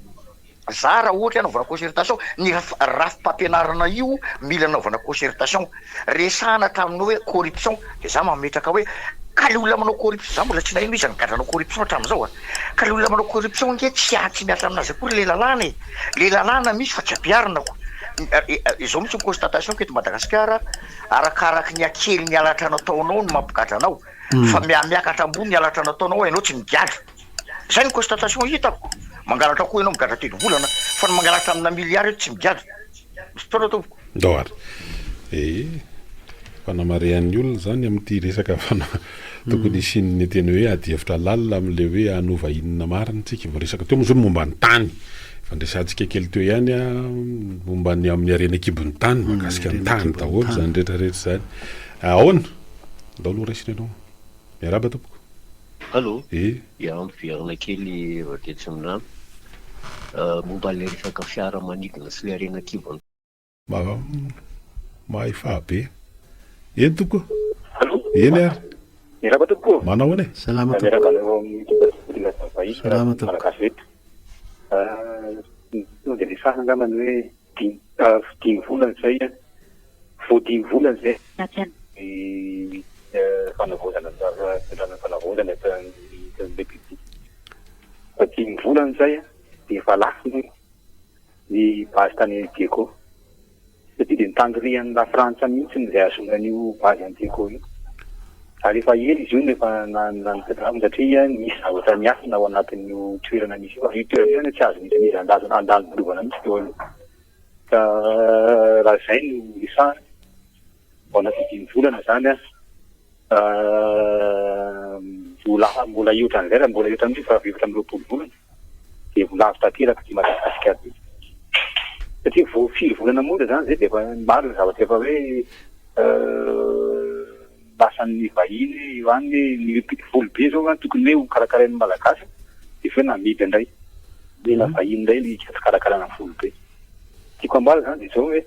Za raha ohatra hoe anaovana concertation, ny rafi-pampianarana io mila anaovana concertation. Resahana hatramin'ny hoe corruption, de za mametraka hoe ka le olona manao corruption, za mbola tsy naheno iza nigadra nanao corruption hatramin'izao a! Ka le olona manao corruption ange tsy tsy mihatra aminazy akory le lalàna e! Le lalàna misy fa tsy ampiharina ko! Izao mihitsy ny constatation-ko eto Madagasikara, arakaraky ny hakelin'ny halatra nataonao no mampigadra anao, fa miha-miakatra ambony ny halatra nataonao ianao tsy migadra. Zay ny constatation hitako. Mangalatra koa ianao migadra telo volana fa ny mangalatra amina milliard eto tsy migadra. Misaotra tompoko. Ndao ary. Ee, fanamarihan'ny olona izany amin'ity resaka fana. Tokony hisian'ny tena hoe adihevitra lalina amin'ilay hoe hanova inona marina tsika. Voaresaka teo moa izao ny momba ny tany. Efa niresahantsika kely teo ihany momba ny amin'ny harena an-kibon'ny tany, mahakasika ny tany daholo izany rehetra rehetra izany. Ahoana? Andao aloha raisina ianao. Miarahaba tompoko. Allô? Eh. Ya, miverina kely Rabetsimirano. Momba ilay resaka fiaramanidina sy ilay harena an-kibon'ny. Mba mahay faha be. Eny tompoko. Allô? Eny ary. Miarahaba tompoko. Manao ahoana e? Salama tompoko. Miarahaba anareo amin'ny ekipa vahiny Salama tompoko. Malagasy rehetra. Tonga dia resahina angamba ny hoe dimy dimy volana izay an, vao dimy volana izay ny fanavaozana fitondrana fanavaozana eto amin'ny République. Fa dimy volana izay an dia efa lafo ny ny base tany Diego satria dia nitangirihan'ny La Frantsa mihitsy izay hahazoana an'io base any Diego io ary efa ela izy io no efa nanotadiavina satria nisy zavatra niafina ao anatin'io toerana nisy io ary io toerana io zany tsy azon'iza n'iza andazona andalovana mihitsy teo aloha ka raha izay no resahana ao anatin'ny dimy volana izany an Mbola mbola hihoatra an'izay raha mbola hihoatra mihitsy fa 24 volana dia ho lavo tanteraka ity Madagasikara ity. Satria vao firy volana monja izany izay dia efa maro ny zavatra efa hoe lasan'ny vahiny io any ny voly be izao zany tokony hoe ho karakarain'ny Malagasy dia avy eo namidy indray. Omena vahiny indray ny fikarakarana voly be. Tiako ambara izany dia izao hoe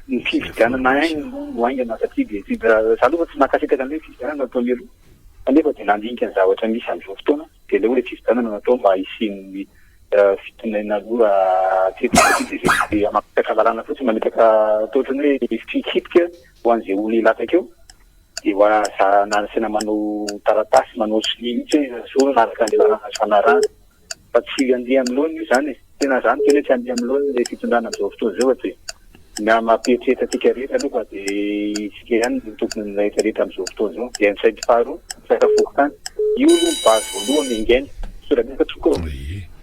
Ny fifidianana ihany no haingana satria dia tsy za aloha tsy nankasitraka an'ilay fifidianana natao mialoha kanefa dia nandinika ny zavatra misy amin'izao fotoana dia aleo ilay fifidianana natao mba hisian'ny fitonena aloha hatreto satria dia izay dia mametraka lalàna fotsiny mametraka atao ohatran'ny hoe fitsipika ho an'izay olona hilatsaka eo dia ho aza asaina manao taratasy manao sonia mihitsy hoe zao araka ny lalàna azo hanarahana. Fa tsy handeha amin'ny laoniny io izany e! Tena za miteny hoe tsy handeha amin'ny laoniny ilay fitondrana amin'izao fotoana izao fa dia ny mampieritreritra antsika rehetra aloha fa dia isika ihany no tompon'ny rehetra rehetra amin'izao fotoana izao. Dia ny saingy faharoa, resaka fokontany. Io aloha ny base voalohany engaina. Misaotra betsaka tompoko ô!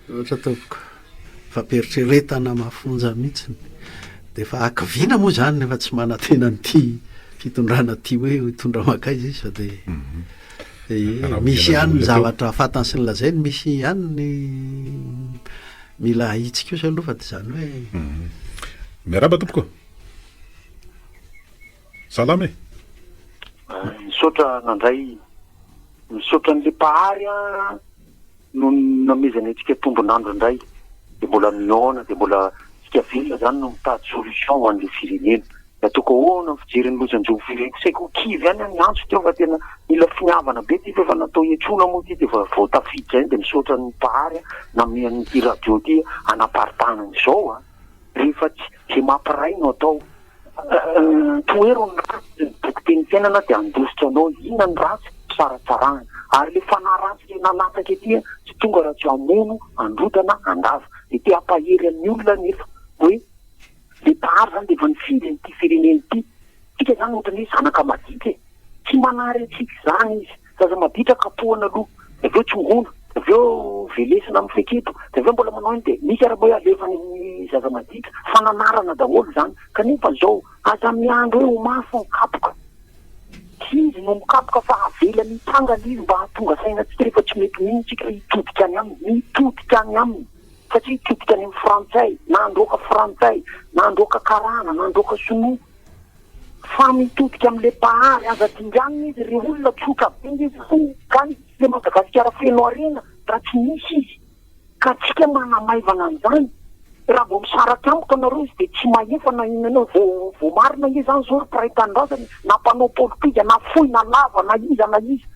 Misaotra tompoko. Fampiheritreretana mafonja mihitsiny. Dia efa hakiviana moa izany nefa tsy manantena an'ity fitondrana ity hoe hitondra mankaiza izy fa dia Ee, misy ihany ny zavatra fantany sy ny lazainy, misy ihany ny mila ahitsy kosa aloha fa dia izany hoe. Miarahaba tompoko. Salama e. Misaotra nandray, misaotra an'le Mpahary an no namezany antsika tombon'andro indray dia mbola mihaona dia mbola tsika velona zany no mitady solution ho an'le firenena. Dia ataoko ahoana ny fijery ny loza-njo firenena? Saika ho kivy ihany aho niantso teo fa tena mila finiavana be ity fa efa natao hiantsoana moa ity dia efa vao tafiditra ihany dia misaotra ny Mpahary nanome an'ity radio ity hanaparitahana an'izao a! Rehefa tsy izay mampiray no atao. Tohero ny ratsy ny boky teny fiainana dia handositra anao. Inona ny ratsy? Fisaratsarahana. Ary ilay fanahy ratsy ilay nalatsaka ety tsy tonga raha tsy hamono, handrodana, handrava. Dia te hampahery an'ny olona anefa hoe. Le Mpahary zany de efa nifidy an'ity firenena ity. Tsika zany ohatran'ny hoe zanaka maditra e. Tsy manary antsika izany izy. Zaza maditra kapohana aloha, de avy eo tsongoina, de avy eo velesina amin'ny fehikibo, de avy eo mbola manao ino de misy ary mba hoe alefa ny zaza maditra. Fananarana daholo izany. Kanefa zao, aza miandry hoe ho mafy ny kapoka. Tsy izy no mikapoka fa avelany hitranga le izy mba hahatonga saina antsika rehefa tsy mety mino tsika hitodika any aminy. Mitodika any aminy. Satria hitodika any amin'ny frantsay, na handroaka frantsay, na handroaka karana, na handroaka sinoa. Fa mitodika amin'ilay mpahary, aza dinganina izy ry olona, tsotra be nge izany ka ilay Madagasikara feno harena raha tsy misy izy. Ka tsika manamaivana an'izany, raha vao misaraka amiko nareo izy dia tsy mahefa na inona na inona, vao voamarina nge izany zao ry mpiray tanindrazana e, na mpanao politika, na fohy na lava, na iza na iza.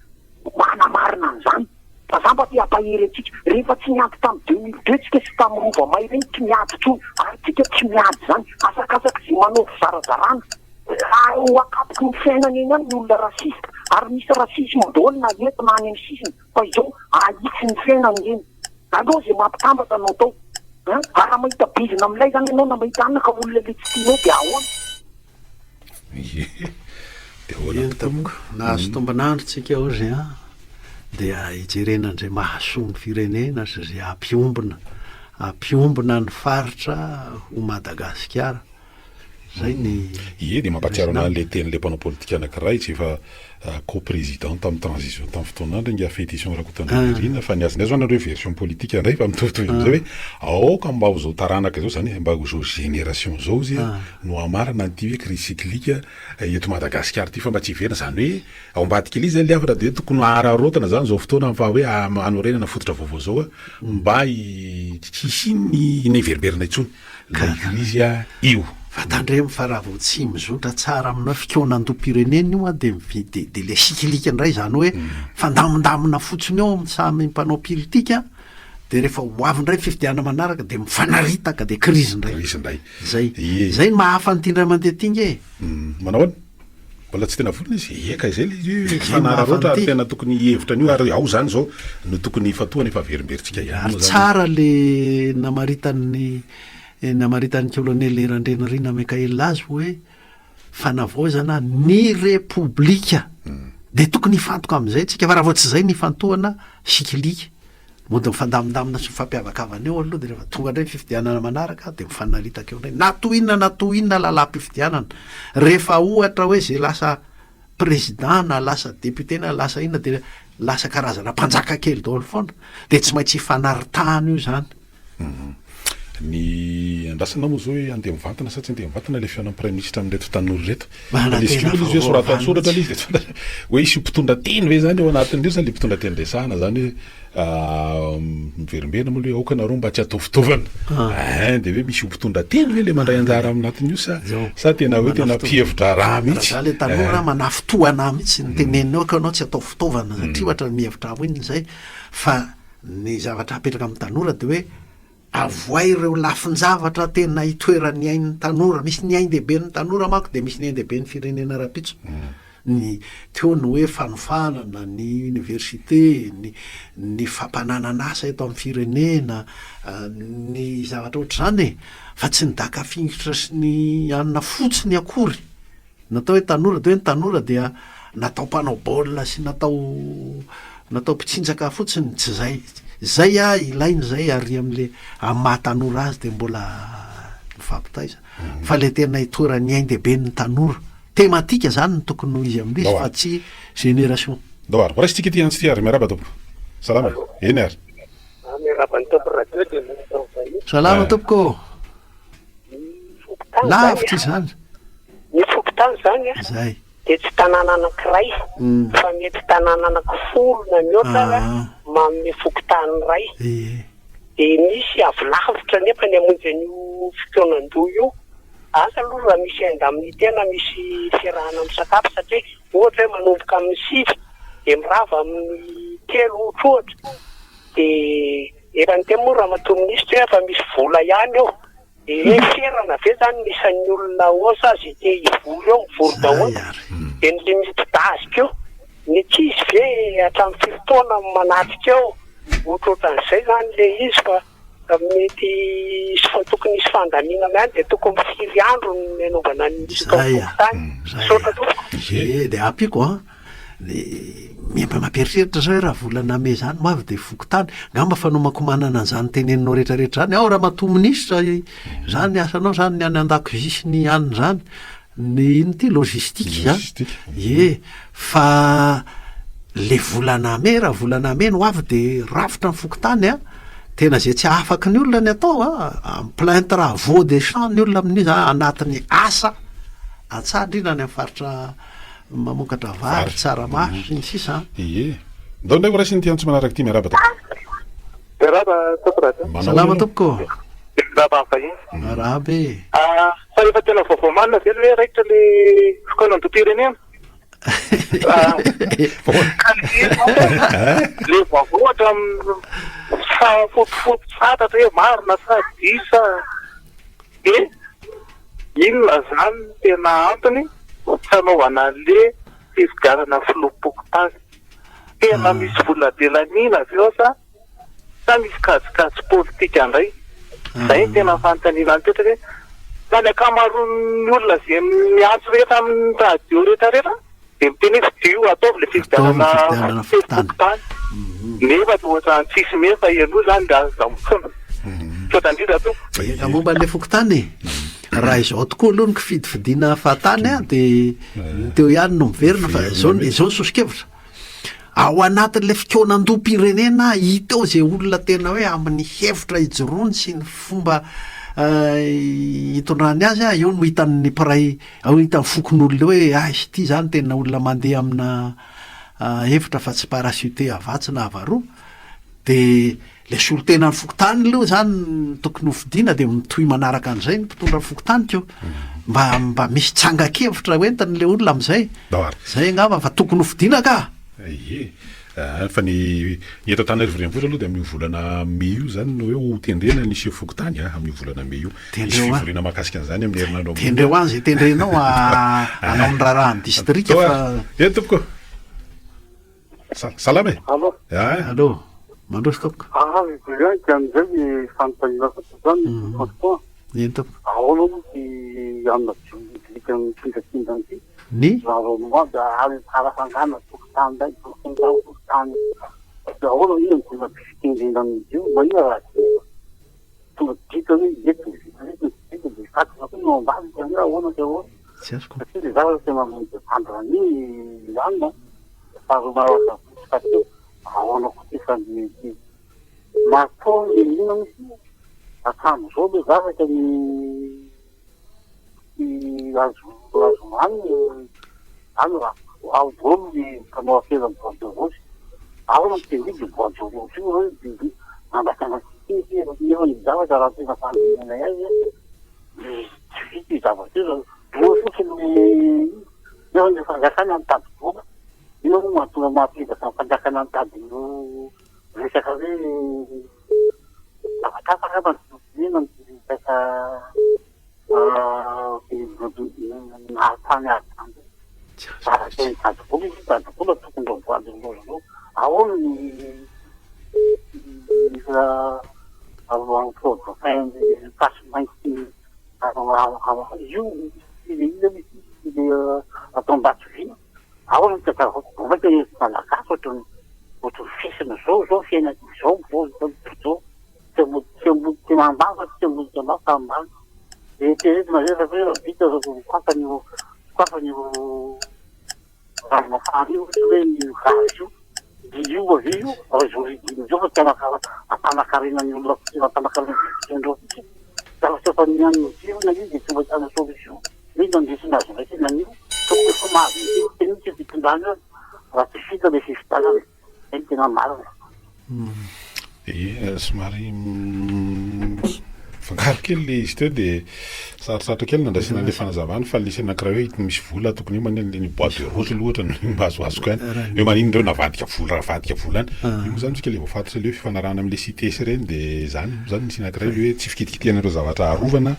Manamarina an'izany. Fa za mba te hampahery antsika, rehefa tsy niady tamin'ny 2002 tsika sy tamin'ny rova may ireny tsy miady intsony, ary tsika tsy miady izany, asakasaky ze manao fizarazarana, ho akapoky ny fiainana eny ihany ny olona raciste, ary misy racisme daholo na eto na any amin'ny sisiny, fa izao ahitsy ny fiainana ireny, aleo ze mampitambatra no atao, an, ary raha mahita bizina milay zany ianao na mahita anona ka olona le tsy tianao de ahoana? Ie, dia ahoana Eny tokoa moa? tompoko, nahazo tombon'andro tsika ozy an, dia hijerena an'izay mahasoa ny firenena sy izay hampiombona, hampiombona ny faritra ho Madagasikara. Zay ny. Ie dia mampahatsiaro anah le tenin'le mpanao politika anakiray izay efa co-président tamin'ny transition tamin'ny fotoan'andro ingahy Fetison Rakotondranirina fa ny azy indray zao nareo version politique indray fa mitovitovy amin'izay hoe aoka mba ho zao taranaka izao zany mba ho zao génération zao izy no hamarana an'ity hoe crise cyclique eto Madagasikara ity fa mba tsy hiverina zany hoe ao ambadik'ilay izy zany le hafatra dia hoe tokony hararaotina zany zao fotoana fa hoe hanorenana fototra vaovao zao mba tsy hisian'ny ny hiverimberina intsony. Ilay krizy io. Fa tandremo fa raha vao tsy mizotra tsara amina fikaonandoham-pirenena io an, dia mivi- dia ilay sikilika indray izany hoe fandamindamina fotsiny eo amin'ny samy mpanao pilitika, dia rehefa ho avy indray ny fifidianana manaraka dia mifanaritaka dia krizy indray. Krizy indray. Izay. Izay no maha hafa an'ity indray mandeha ity nge e. Manao ahoana? Mbola tsy tena vonona izy? Eka izay ilay izy hoe fanararaotra ary tena tokony hihevitra an'io ary ao izany izao no tokony hifantohana efa averimberintsika ihany moa izany. Ary tsara le namaritan'ny namaritan'ny kolonely Randrianirina Mickaël azy hoe fanavaozana ny repoblika. Dia tokony hifantoka amin'izay tsika fa raha vao tsy izay ny hifantohana sikilika. Mody mifandamindamina sy mifampiavakavana eo aloha dia rehefa tonga indray ny fifidianana manaraka dia mifanaritaka eo indray na toy inona na toy inona lalam-pifidianana. Rehefa ohatra hoe izay lasa président na lasa député na lasa inona dia lasa karazana mpanjaka kely daholo foana dia tsy maintsy ifanaritahana io izany. Ny andrasana moa zao hoe andeha mivantana sa tsy andeha mivantana ilay fihaonan'ny praiminisitra amin'ireto tanora ireto. Fa le izy koa aloha izy hoe sorato an-tsoratra ilay izy dia tsy fantatra hoe hisy mpitondra teny ve zany ao anatin'ireo sa ilay mpitondra teny resahana zany hoe miverimberina moa ilay hoe aoka nareo mba tsy hatao fitaovana. Ein dia hoe misy ho mpitondra teny ve ilay mandray anjara ao anatin'io sa sa tena hoe tena mpihevi-draharaha mihitsy. Raha za ilay tanora manafintohana ahy mihitsy ny teneniny aoka ianao tsy hatao fitaovana satria ohatra ny mihevitra ahy ho inona izay fa Ny zavatra apetraka amin'ny tanora dia hoe avoay ireo lafin-javatra tena itoeran'ny ain'ny tanora. Misy ny ain-dehiben'ny tanora manko dia misy ny ain-dehiben'ny firenena rahampitso. Ny teo ny hoe fanofanana, ny université, ny ny fampananana asa eto amin'ny firenena, ny zavatra ohatr'izany e! Fa tsy ny daka fingotra sy ny anona fotsiny akory. Natao hoe tanora dia hoe ny tanora dia natao mpanao baolina sy natao natao mpitsinjaka fotsiny, tsy zay. Zay a ilaina zay ary amle amin'ny maha tanora azy dia mbola mifampitaiza. Fa le tena itoeran'ny ain-dehiben'ny tanora. Thématique zany no tokony ho izy amin'izy fa tsy génération. Ndao ary, horaisintsika ity antso ity ary. Miarahaba tompoko. Salama e. Eny ary. Miarahaba ny tompon radio dia miarahaba vahiny. Salama tompoko ô. Ny fokontany zany Lavitra izany. Ny fokontany zany a, Zay. dia tsy tanàna anankiray fa mety tanàna anankifolo na mihoatra ara manome fokontany iray. Ie. Dia misy avy lavitra nefa ny hamonjy an'io fikaonandoha io. Asa aloha raha misy indemnité na misy fiarahana misakafo satria ohatra hoe manomboka amin'ny sivy dia mirava amin'ny telo ohatrohatra dia Efa niteny moa ramatoa minisitra hoe efa misy vola ihany eo, de hoe ferana ve zany ny isan'ny olona ao sa ze te hivory eo mivory daholo, de ny limite d'age koa, ny ankizy ve hatramin'ny firy taona no manatrika eo, ohatrohatran'izay zany le izy fa mety hisy fa tokony hisy fandaminana ihany de tokony firy andro no nanaovana ny Zay a, fokontany, zay misaotra a, tompoko. Ie de ampiako an. Ny mba mampieritreritra zao hoe raha volana mey zany ho avy de fokontany, ngamba fanomankomanana an'izany teneninao retraretra zany, ao ramatoa minisitra zany asanao zany ny any andakozia sy ny anona zany, ny ino ty logistique zany, ie fa le volana mey raha volana mey no ho avy de rafitra ny fokontany an, tena ze tsy ahafaky ny olona ny atao an, en plein travaux des champs ny olona amin'io zany anatin'ny asa an-tsaha indrindra any amin'ny faritra Mamokatra vary, tsaramaso, sy ny sisa an. Ie. Ndao indray ho raisina ity antso manaraka ity. Miarahaba tompoko. Miarahaba tompoko radio. Manao Salama ahoana? tompoko. Miarahaba ny vahiny. Miarahaba e. Fa efa tena vaovao marina ve le hoe raikitra le fikaonandoham-pirenena? Ka le le vaovao hatramin'ny fahafotofoto tsy fantatra hoe marina sa diso sa Dia inona izany no tena antony tsy hanaovana an'le fifidianana filoham-pokontany? Tena misy vola be laniana ve ao sa sa misy kajikajy politika indray? Izay no tena fanontaniana mipetraka hoe fa ny ankamaroan'ny olona izay miantso rehetra amin'ny radio rehetra rehetra Dia miteny hoe fidio, ataovy ilay fifidianana fokontany. Nefa toa ohatran'ny tsisy mefa aloha izany dia aza mitsona. Misaotra indrindra tompoko. Eka momba an'ilay fokontany e. Raha izao tokoa aloha ny kifidifidiana fahatany a, de ny teo ihany no miverina fa izao ny izao ny soso-kevitra. Ao anatin'ilay fikaonandoham-pirenena hita eo izay olona tena hoe amin'ny hevitra ijoroany sy ny fomba itondrany azy a, eo no hitan'ny mpiray, eo no hitan'ny fokonolona eo hoe hay ity zany tena olona mandeha amina hevitra fa tsy parachute avy atsy na avy aroa. De le solontenan'ny fokontany aloha zany no tokony ho fidiana de mitohy manaraka an'izay ny mpitondra fokontany ko. Mba mba misy tsangan-kevitra ho entiny le olona am'zay. Zay angamba fa tokony ho fidiana ka! Ie. Fa ny ny eto Antananarivo Renivohitra aloha dia amin'io volana mey io zany no hoe ho tendrena ny sefo fokontany a, amin'io volana mey io. Hisy Tendreo any. fivoriana mahakasika an'izany amin'ny herinandro ambony. Tendreo any zay tendrenao hanao ny raharahan'ny distrika fa. Eny tompoko. Salama e! Allo. Ah. Allo. Mandroso tompoko. Ah, Julien, ka amin'izay ny fanontaniana fotsiny izany ny franchement. Eny tompoko. Ahoana moa ty amina dinika mitsindratsindra ity? Ny? Raha vao miady ary farafangana tokontany indray, tokontany, tokontany. Dia ahoana inona no tena fitendrena amin'izy io? Mba inona raha tsy tonga dika hoe eto ny vita, eto ny tsy vita, dia fatana koa no ao ambadika, hoe ahoana dia ahoana? Tsy azoko. Satria ilay zavatra tena mandra an'iny anona, faharoa manaraka fahatelo, ahoana koa ty fandrinana ity? Matoa ny inona moa izy io? Hatramin'izao ilay zavatra ny Tsy azo azo hohanina any raha ao daholo ny mpanao afera ny bois de rose. Ao no tena izy bois de rose io hoe biby mandrasana cité nefa ny zavatra raha tena fandinihana azy tsy vita io zavatra io. Vola fotsiny nefa ny fanjakana mitady vola. Inona moa mahatonga mahatonga ny fanjakana mitady io resaka hoe zavatra hafa angamba no inona no resaka Mahatany ady tany. Zavatra mitady vola izy, mitady vola tokony mba voadiny loza zao. Ahoana ny ny pasy mainty io ilay ilay atao Ambatovy. Ahoana ny tantara vao mainka ny malagasy ohatran'ny ohatran'ny fesina zao zao fiainana zao zao zao zao. Tsy ambony tsy ambony tsy ambany fa tsy ambony tsy ambany fa ambany. Eritreretina zay fa hoe vita zao sokafany io sokafany io rano mafana io ohatra hoe ny gaz io de io avy io raha zao régime zao fa tsy hampanakarena ny olona fotsiny hampanakarena ny fitondrana fotsiny. Zavatra efa nihanin'ny jiro na io de tsy mba ahitana solution. Hoe nandesina azy raisina an'io tokony efa mahazo mihetsika mihitsy io fitondrana io raha tsy vita le fifidianana. Zay no tena marina. Ie, somary mifangaro kely le izy teo de sarotsarotra kely nandraisana an'le fanazavana fa nisy anankiray hoe misy vola tokony io manina ny bois de rose aloha ohatra ny mba azoazoko ihany hoe maninona ireo navadika vola navadika vola any io moa zany tsika le voafaritra le hoe fifanarahana am'le CITES ireny de zany moa zany misy anankiray le hoe tsy fikitikitihana ireo zavatra arovana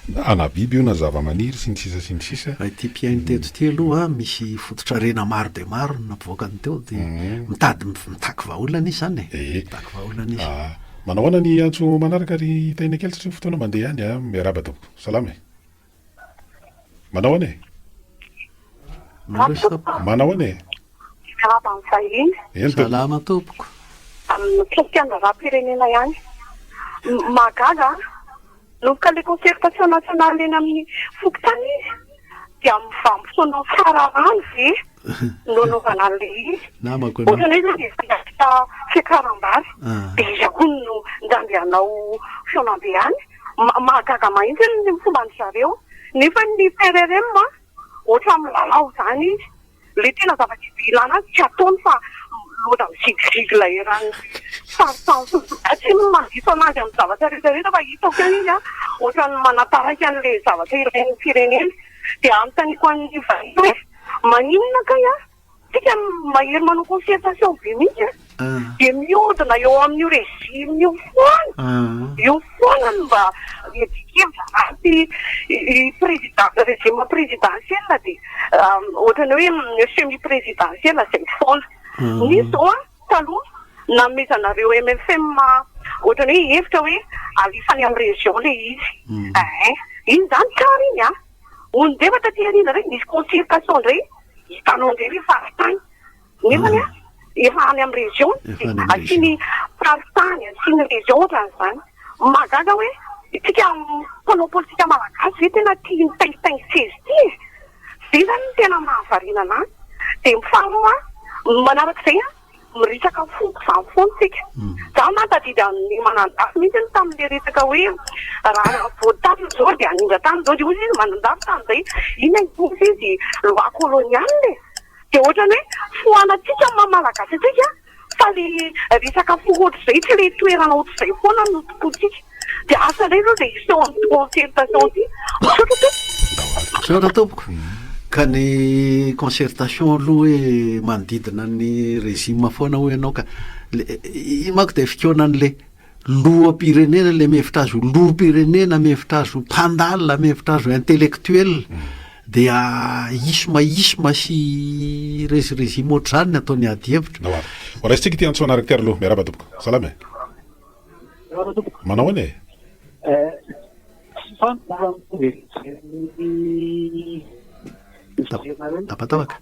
Na biby io na zavamaniry sy ny sisa sy ny sisa. Raha ity mpihaino teto ity aloha misy fototrarena maro dia maro no nampivoakany teo dia mitady mitaky vahaolana izy izany e. Mitaky vahaolana izy. Manao ahoana ny antso manaraka ry Tahina kely satria ny fotoana mandeha ihany a. Miarahaba tompoko. Salama e. Manao ahoana e. Mandroso tompoko. Manao ahoana e. Miarahaba ny vahiny. Eny tompoko. Salama tompoko. Mikasika ny raharaham-pirenena ihany. Mahagaga an! Nanomboka ilay concertation nationale eny amin'ny fokontany izy dia amin'ny vanim-potoanan'ny fararano ve no anaovana an'ilay izy? Namako ianao. Ohatran'ny hoe izany efa hiatrika fiakaram-bary dia iza koa no ndeha hanao fihaonambe any? Mahagaga mahitsy ny fomban-dry zareo nefa ny PRRM ohatran'ny milalao izany izy. Ilay tena zava-dehibe ilana azy tsy ataony fa loza mizigizigy eran'ny faritany fotsiny. Za tsy mandiso an'azy amin'ny zavatra rehetra rehetra fa hitako ihany izy ohatran'ny manataraiky an'ilay zavatra ilain'ny firenena. Dia anontaniako an'i vahiny hoe maninona kay an? Tsika mahery manao concertation be mihitsy an! Dia mihodina eo amin'io régime io foana, io foana no mba iadian-kevitra ratsy président, régime présidentiel dia ohatran'ny hoe semi présidentiel izay foana. Nisy izao an, taloha nanomezanareo MFM ohatran'ny hoe hevitra hoe alefa any amin'ny région ilay izy. Ein, iny izany tsara iny an! Hono indray fa taty aoriana indray nisy concertation indray, hitanao indray ilay faritany. Nefany an, efa any amin'ny région dia asiany faritany, asiany région ohatran'izany. Mahagaga hoe isika mpanao politika malagasy ve tena. Manarak'izay an, miresaka foko izany foana isika. Za mahatadidy an'i Manandafy mihitsy tamin'ilay resaka hoe raha vao tany izao dia hanindra tany izao dia hoy izy Manandafy tamin'izay inona iny hoy izy loi coloniale e! Dia ohatran'ny hoe foanantsika ny maha malagasy antsika fa le resaka foko ohatr'izay tsy le toerana ohatr'izay foana no tompointsika. Dia asa indray izao izay hiseho amin'ity concertation ity. Misaotra tompoko. Misaotra tompoko. Ka ny concertation aloha hoe manodidina ny régime foana hoy ianao ka. Le iny manko dia fikaonan'le loham-pirenena, le mihevitra azy ho loham-pirenena, mihevitra azy ho mpandalina, mihevitra azy ho intellectuel. Dia isma isma sy rezirezima ohatr'izany ny ataony ady hevitra. Ndao ary. Ho raisintsika ity antso manaraka ity ary aloha. Miarahaba tompoko. Salama e. Manao ahoana e? Tapatapaka.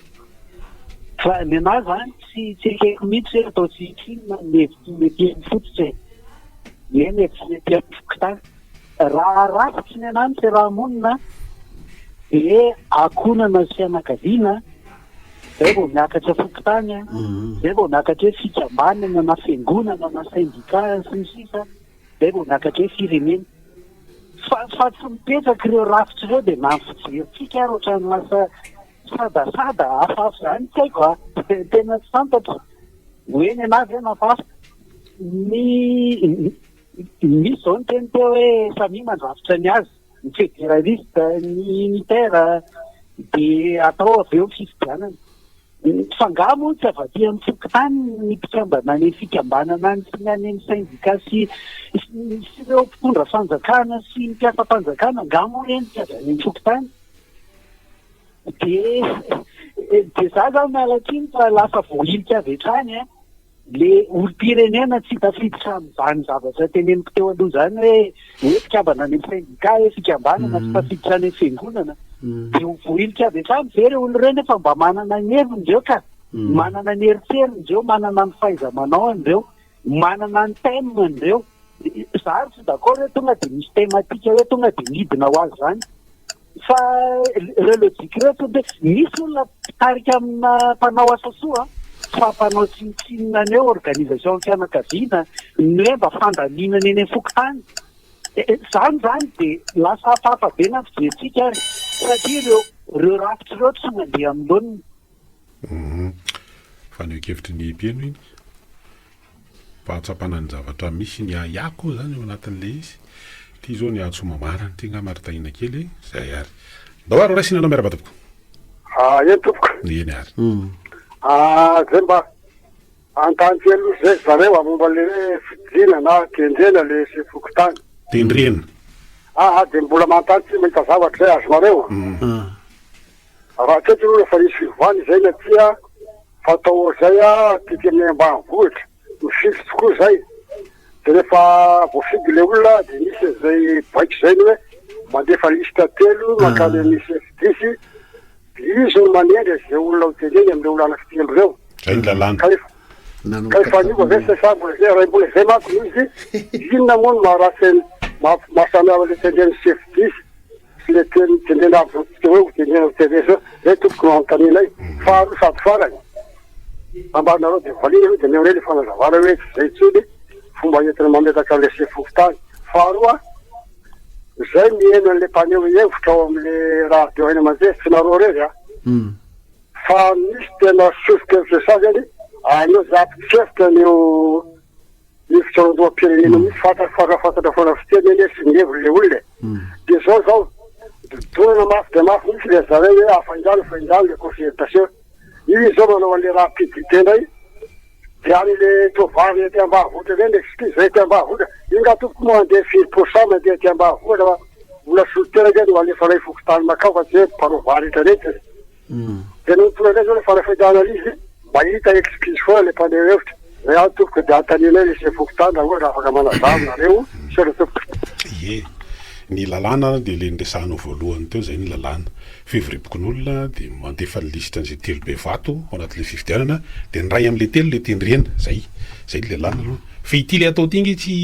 Fa ny anah zany tsy tsy ekeko mihitsy hoe atao tsinontsinona ny hevitry ny ety amin'ny fototra e. Ny hoe ny hevitry ny ety amin'ny fokontany. Raha rafitry ny anah ny fiaraha-monina dia ankohonana sy fianakaviana Zay vao miakatra fokontany an, zay vao miakatra hoe fikambanana na fiangonana na syndicat sy ny sisa, zay vao miakatra hoe firenena. Fa fa tsy mipetraka ireo rafitra ireo dia na ny fijerintsika ary ohatran'ny lasa sadasada hafahafa izany tsy haiko a, tena tsy fantatro hoe ny anah ve no hafahafa. Ny misy izao niteny teo hoe samia mandrafitra ny azy. ny federaliste, ny unitaire dia atao avy eo ny fifidianana. Fa angaha moa tsy avy aty amin'ny fokontany ny mpikambana any amin'ny fikambanana any sy ny any amin'ny syndicat sy sy ireo mpitondra fanjakana sy ny mpiasam-panjakana angaha moa ireny tsy avy any amin'ny fokontany? Dia dia za zany miala tsiny fa lasa voahilika avy hatrany an. Le olom-pirenena tsy tafiditra amin'izany zavatra teneniko teo aloha izany hoe hoe mpikambana any amin'ny syndicat hoe fikambanana tsy tafiditra any amin'ny fiangonana dia ho voahilika avy hatrany ve ireo olona ireo nefa mba manana ny heviny ireo ka manana ny eritreriny ireo manana ny fahaiza-manaony ireo manana ny thème-ny ireo za ary tsy d'accord hoe tonga dia misy thématique hoe tonga dia midina ho azy izany Fa ireo logique ireo tonga dia misy olona mpitarika amina mpanao asa soa fa mpanao tsinontsinona ny hoe organisation fianakaviana, ny hoe mba fandaminana eny amin'ny fokontany. Izany izany dia lasa hafahafa be na ny fijerintsika ary satria ireo ireo rafitra ireo tsy mandeha amin'ny laoniny. Fanehoan-kevitry ny mpiheno iny. Fahatsapana ny zavatra misy, ny ahiahy koa zany ao anatin'le izy. Ity zao ny antso mamarana ity angamba ry Tahiana kely e, zay ary. Ndao ary ho raisina ianao miarahaba tompoko. Ah, eny tompoko. Eny ary. Ah, zay mba anontany kely aloha zay zareo ah, momba le hoe fidina na tendrena le chef fokontany. Tendrena. Ah, ah, de mbola manontany tsy mahita zavatra zay azonareo. Raha hatreto aloha efa nisy fiovana izay na tsia fa tao ohatr'izay aty amin'ny ambanivohitra, mifidy tokoa izay, dia rehefa voafidy ilay olona dia misy an'izay baiko izay ny hoe mandefa liste telo mankany amin'ny CFDS, dia izy no manendry izay olona ho tendreny amin'ireo olona anankitelo ireo. Izay ny lalàna. Ka efa ka efa niova ve sa sa mbola izay raha mbola izay manko no izy, inona moa no maharatsy maha mahasamihafa ilay tendren'ny CFDS? Sy le teny tendrena avy tsy hoe ho tendrena ho tendrena zay tompoko no anontanianay. Faharoa sady farany, ambaranareo dia valiana aloha dia omeo anay le fanazavana hoe tsy zay intsony fomba entina mametraka an'le sefo fokontany. Faharoa, zay miheno an'le mpaneho hevitra ao am'le radio haino aman-jery, tsy nareo irery a, fa misy tena soso-kevitra sasany aleo za mpitsikefitra an'io Ny fitsaoran-doham-pirenena mihitsy fantatra fantatra fantatra foana fiteny anie sy ny heviny le olona e. Dia zao zao, dodonana mafy dia mafy mihitsy le zareo hoe afaingano afaingano le concertation. Io izy zao manao an'le rapidité indray, dia any le toa vary ety ambanivohitra ireny excuse zay ety ambanivohitra, io nga tompoko moa handeha firy pour cent mandeha aty ambanivohitra fa mbola solontena ange no alefanay fokontany makao fa tsy hoe mpanao vary rehetra rehetra e. Dia nony tonga indray zao le fanafahitana an'izy, mahita excuse foana le mpaneho hevitra. Zay ihany tompoko dia anontanianay le chef fokontany raha ohatra afaka manazava nareo. Misaotra tompoko. Ie. Ny lalàna dia le niresahanao voalohany teo zay ny lalàna. Fivoriam-pokonolona dia mandefa ny lisitra an'izay telo be vato ao anatin'le fifidianana dia ny iray amin'le telo le tendrena. Zay. Zay ny lalàna aloha. Fa ity le atao ity nge tsy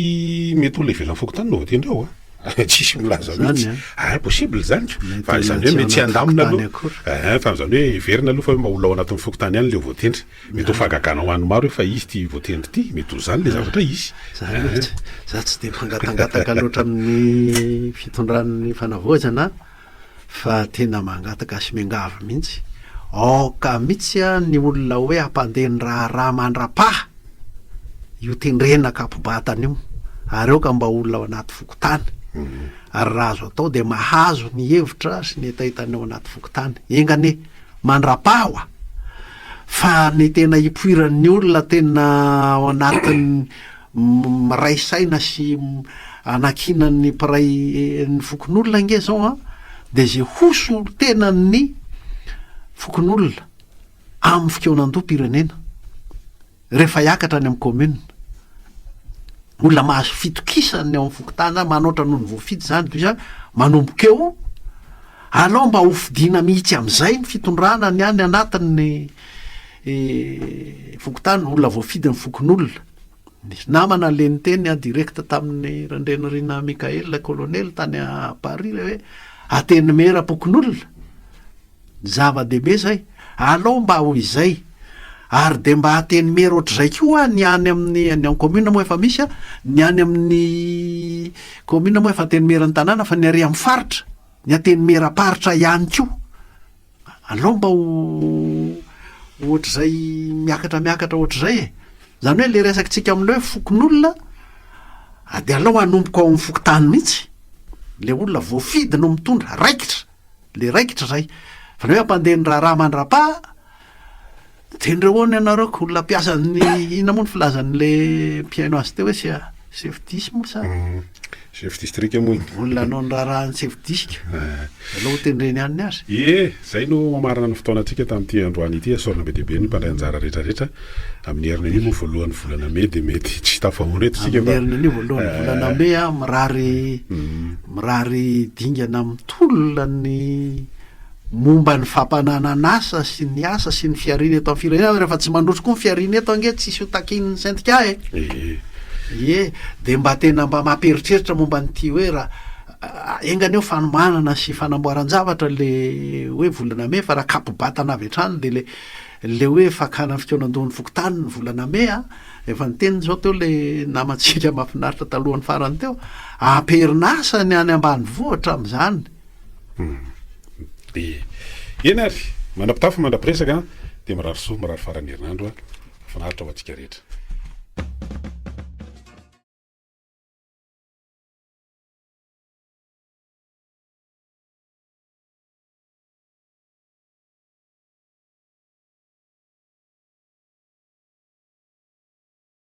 mety olona ivelan'ny fokontany no voatendry ao a. Tsisy milaza mihitsy. Ah, possible zany ko. Fa izany hoe mety tsy handamina aloha. Eh, fa izany hoe heverina aloha fa hoe mba olona ao anatin'ny fokontany ihany ilay voatendry. Mety ho fahagagana ho an'ny maro hoe fa izy ity voatendry ity. Mety ho izany ilay zavatra izy. Za aloha tsy, za tsy dia mpangatangataka loatra amin'ny fitondran'ny fanavaozana fa tena mangataka sy miangavy mihitsy. Aoka mihitsy ny olona hoe hampandeha ny raharaha mandra-paha. io tendrena kapobatana io ary aoka mba olona ao anaty fokontany ary raha azo atao dia mahazo ny hevitra sy ny hetahetan'ny ao anaty fokontany. Enga anie mandrapaha fa ny tena hipoiran'ny olona tena ao anatin'ny miray saina sy anankinan'ny mpiray ny fokonolona ange zao an dia izay ho solontenan'ny fokonolona amin'ny fikaonandoham-pirenena rehefa hiakatra any amin'ny commune. Olona mahazo fitokisana ny ao amin'ny fokontany zany, manoatra noho ny voafidy zany, toy izany, manomboka eo, alao mba ho fidiana mihitsy amin'izay ny fitondrana ny any anatin'ny fokontany, olona voafidy ny fokonolona. Nisy namana le niteny en direct tamin'ny Randrianirina Mickaël colonel tany Paris le hoe Antenimieram-pokonolona. Zava-dehibe izay. Alao mba ho izay. Ary dia mba Antenimiera ohatr'izay koa ny any amin'ny, ny any commune moa efa misy an, ny any amin'ny commune moa efa Antenimieran'ny tanàna fa ny ary amin'ny faritra, ny Antenimieram-paritra ihany koa. Alao mba ho ohatr'izay miakatra miakatra ohatr'izay e. Izany hoe ilay resakitsika amin'ilay hoe fokonolona dia alao hanomboka ao amin'ny fokontany mihitsy. Ilay olona voafidy no mitondra, raikitra. Le raikitra zay. Fa le hoe ampandeha ny raharaha mandrapaha, tendreo hono ianareo ko olona mpiasa ny inona moa ny filazan'le mpihaino azy teo hoe se- chef dis moa sa? Chef district moa iny. Olona hanao ny raharahan'ny chef disque. Aleo ho tendreny ihany ny azy. Ie, zay no mamarana ny fotoanantsika tamin'ity androany ity. Asaorana be dia be ny mpandray anjara rehetra rehetra. Amin'ny heriny anio moa voalohan'ny volana mey dia mety tsy tafahoana eto isika fa. Amin'ny heriny anio voalohan'ny volana mey a, mirary mirary dingana mitolona ny momba ny fampananan'asa sy ny asa sy ny fihariana eto amin'ny firenena, rehefa tsy mandroso koa ny fihariana eto ange tsisy ho takian'ny sendika e. Ie, dia mba tena mba mampieritreritra momba an'ity hoe raha enga anie ho fanomanana sy fanamboaran-javatra le hoe volana mey fa raha kapo-batana avy hatrany dia le Le hoe fakana fikaonandohan'ny fokontany ny volana mey a, efa niteny zao teo le namantsika mahafinaritra talohan'ny farany teo, amperin'asa ny any ambanivohitra amin'izany. Dia eny ary, mandra-pitafa mandra-piresaka dia mirary soa, mirary faran'ny herinandro mahafinaritra ho antsika rehetra.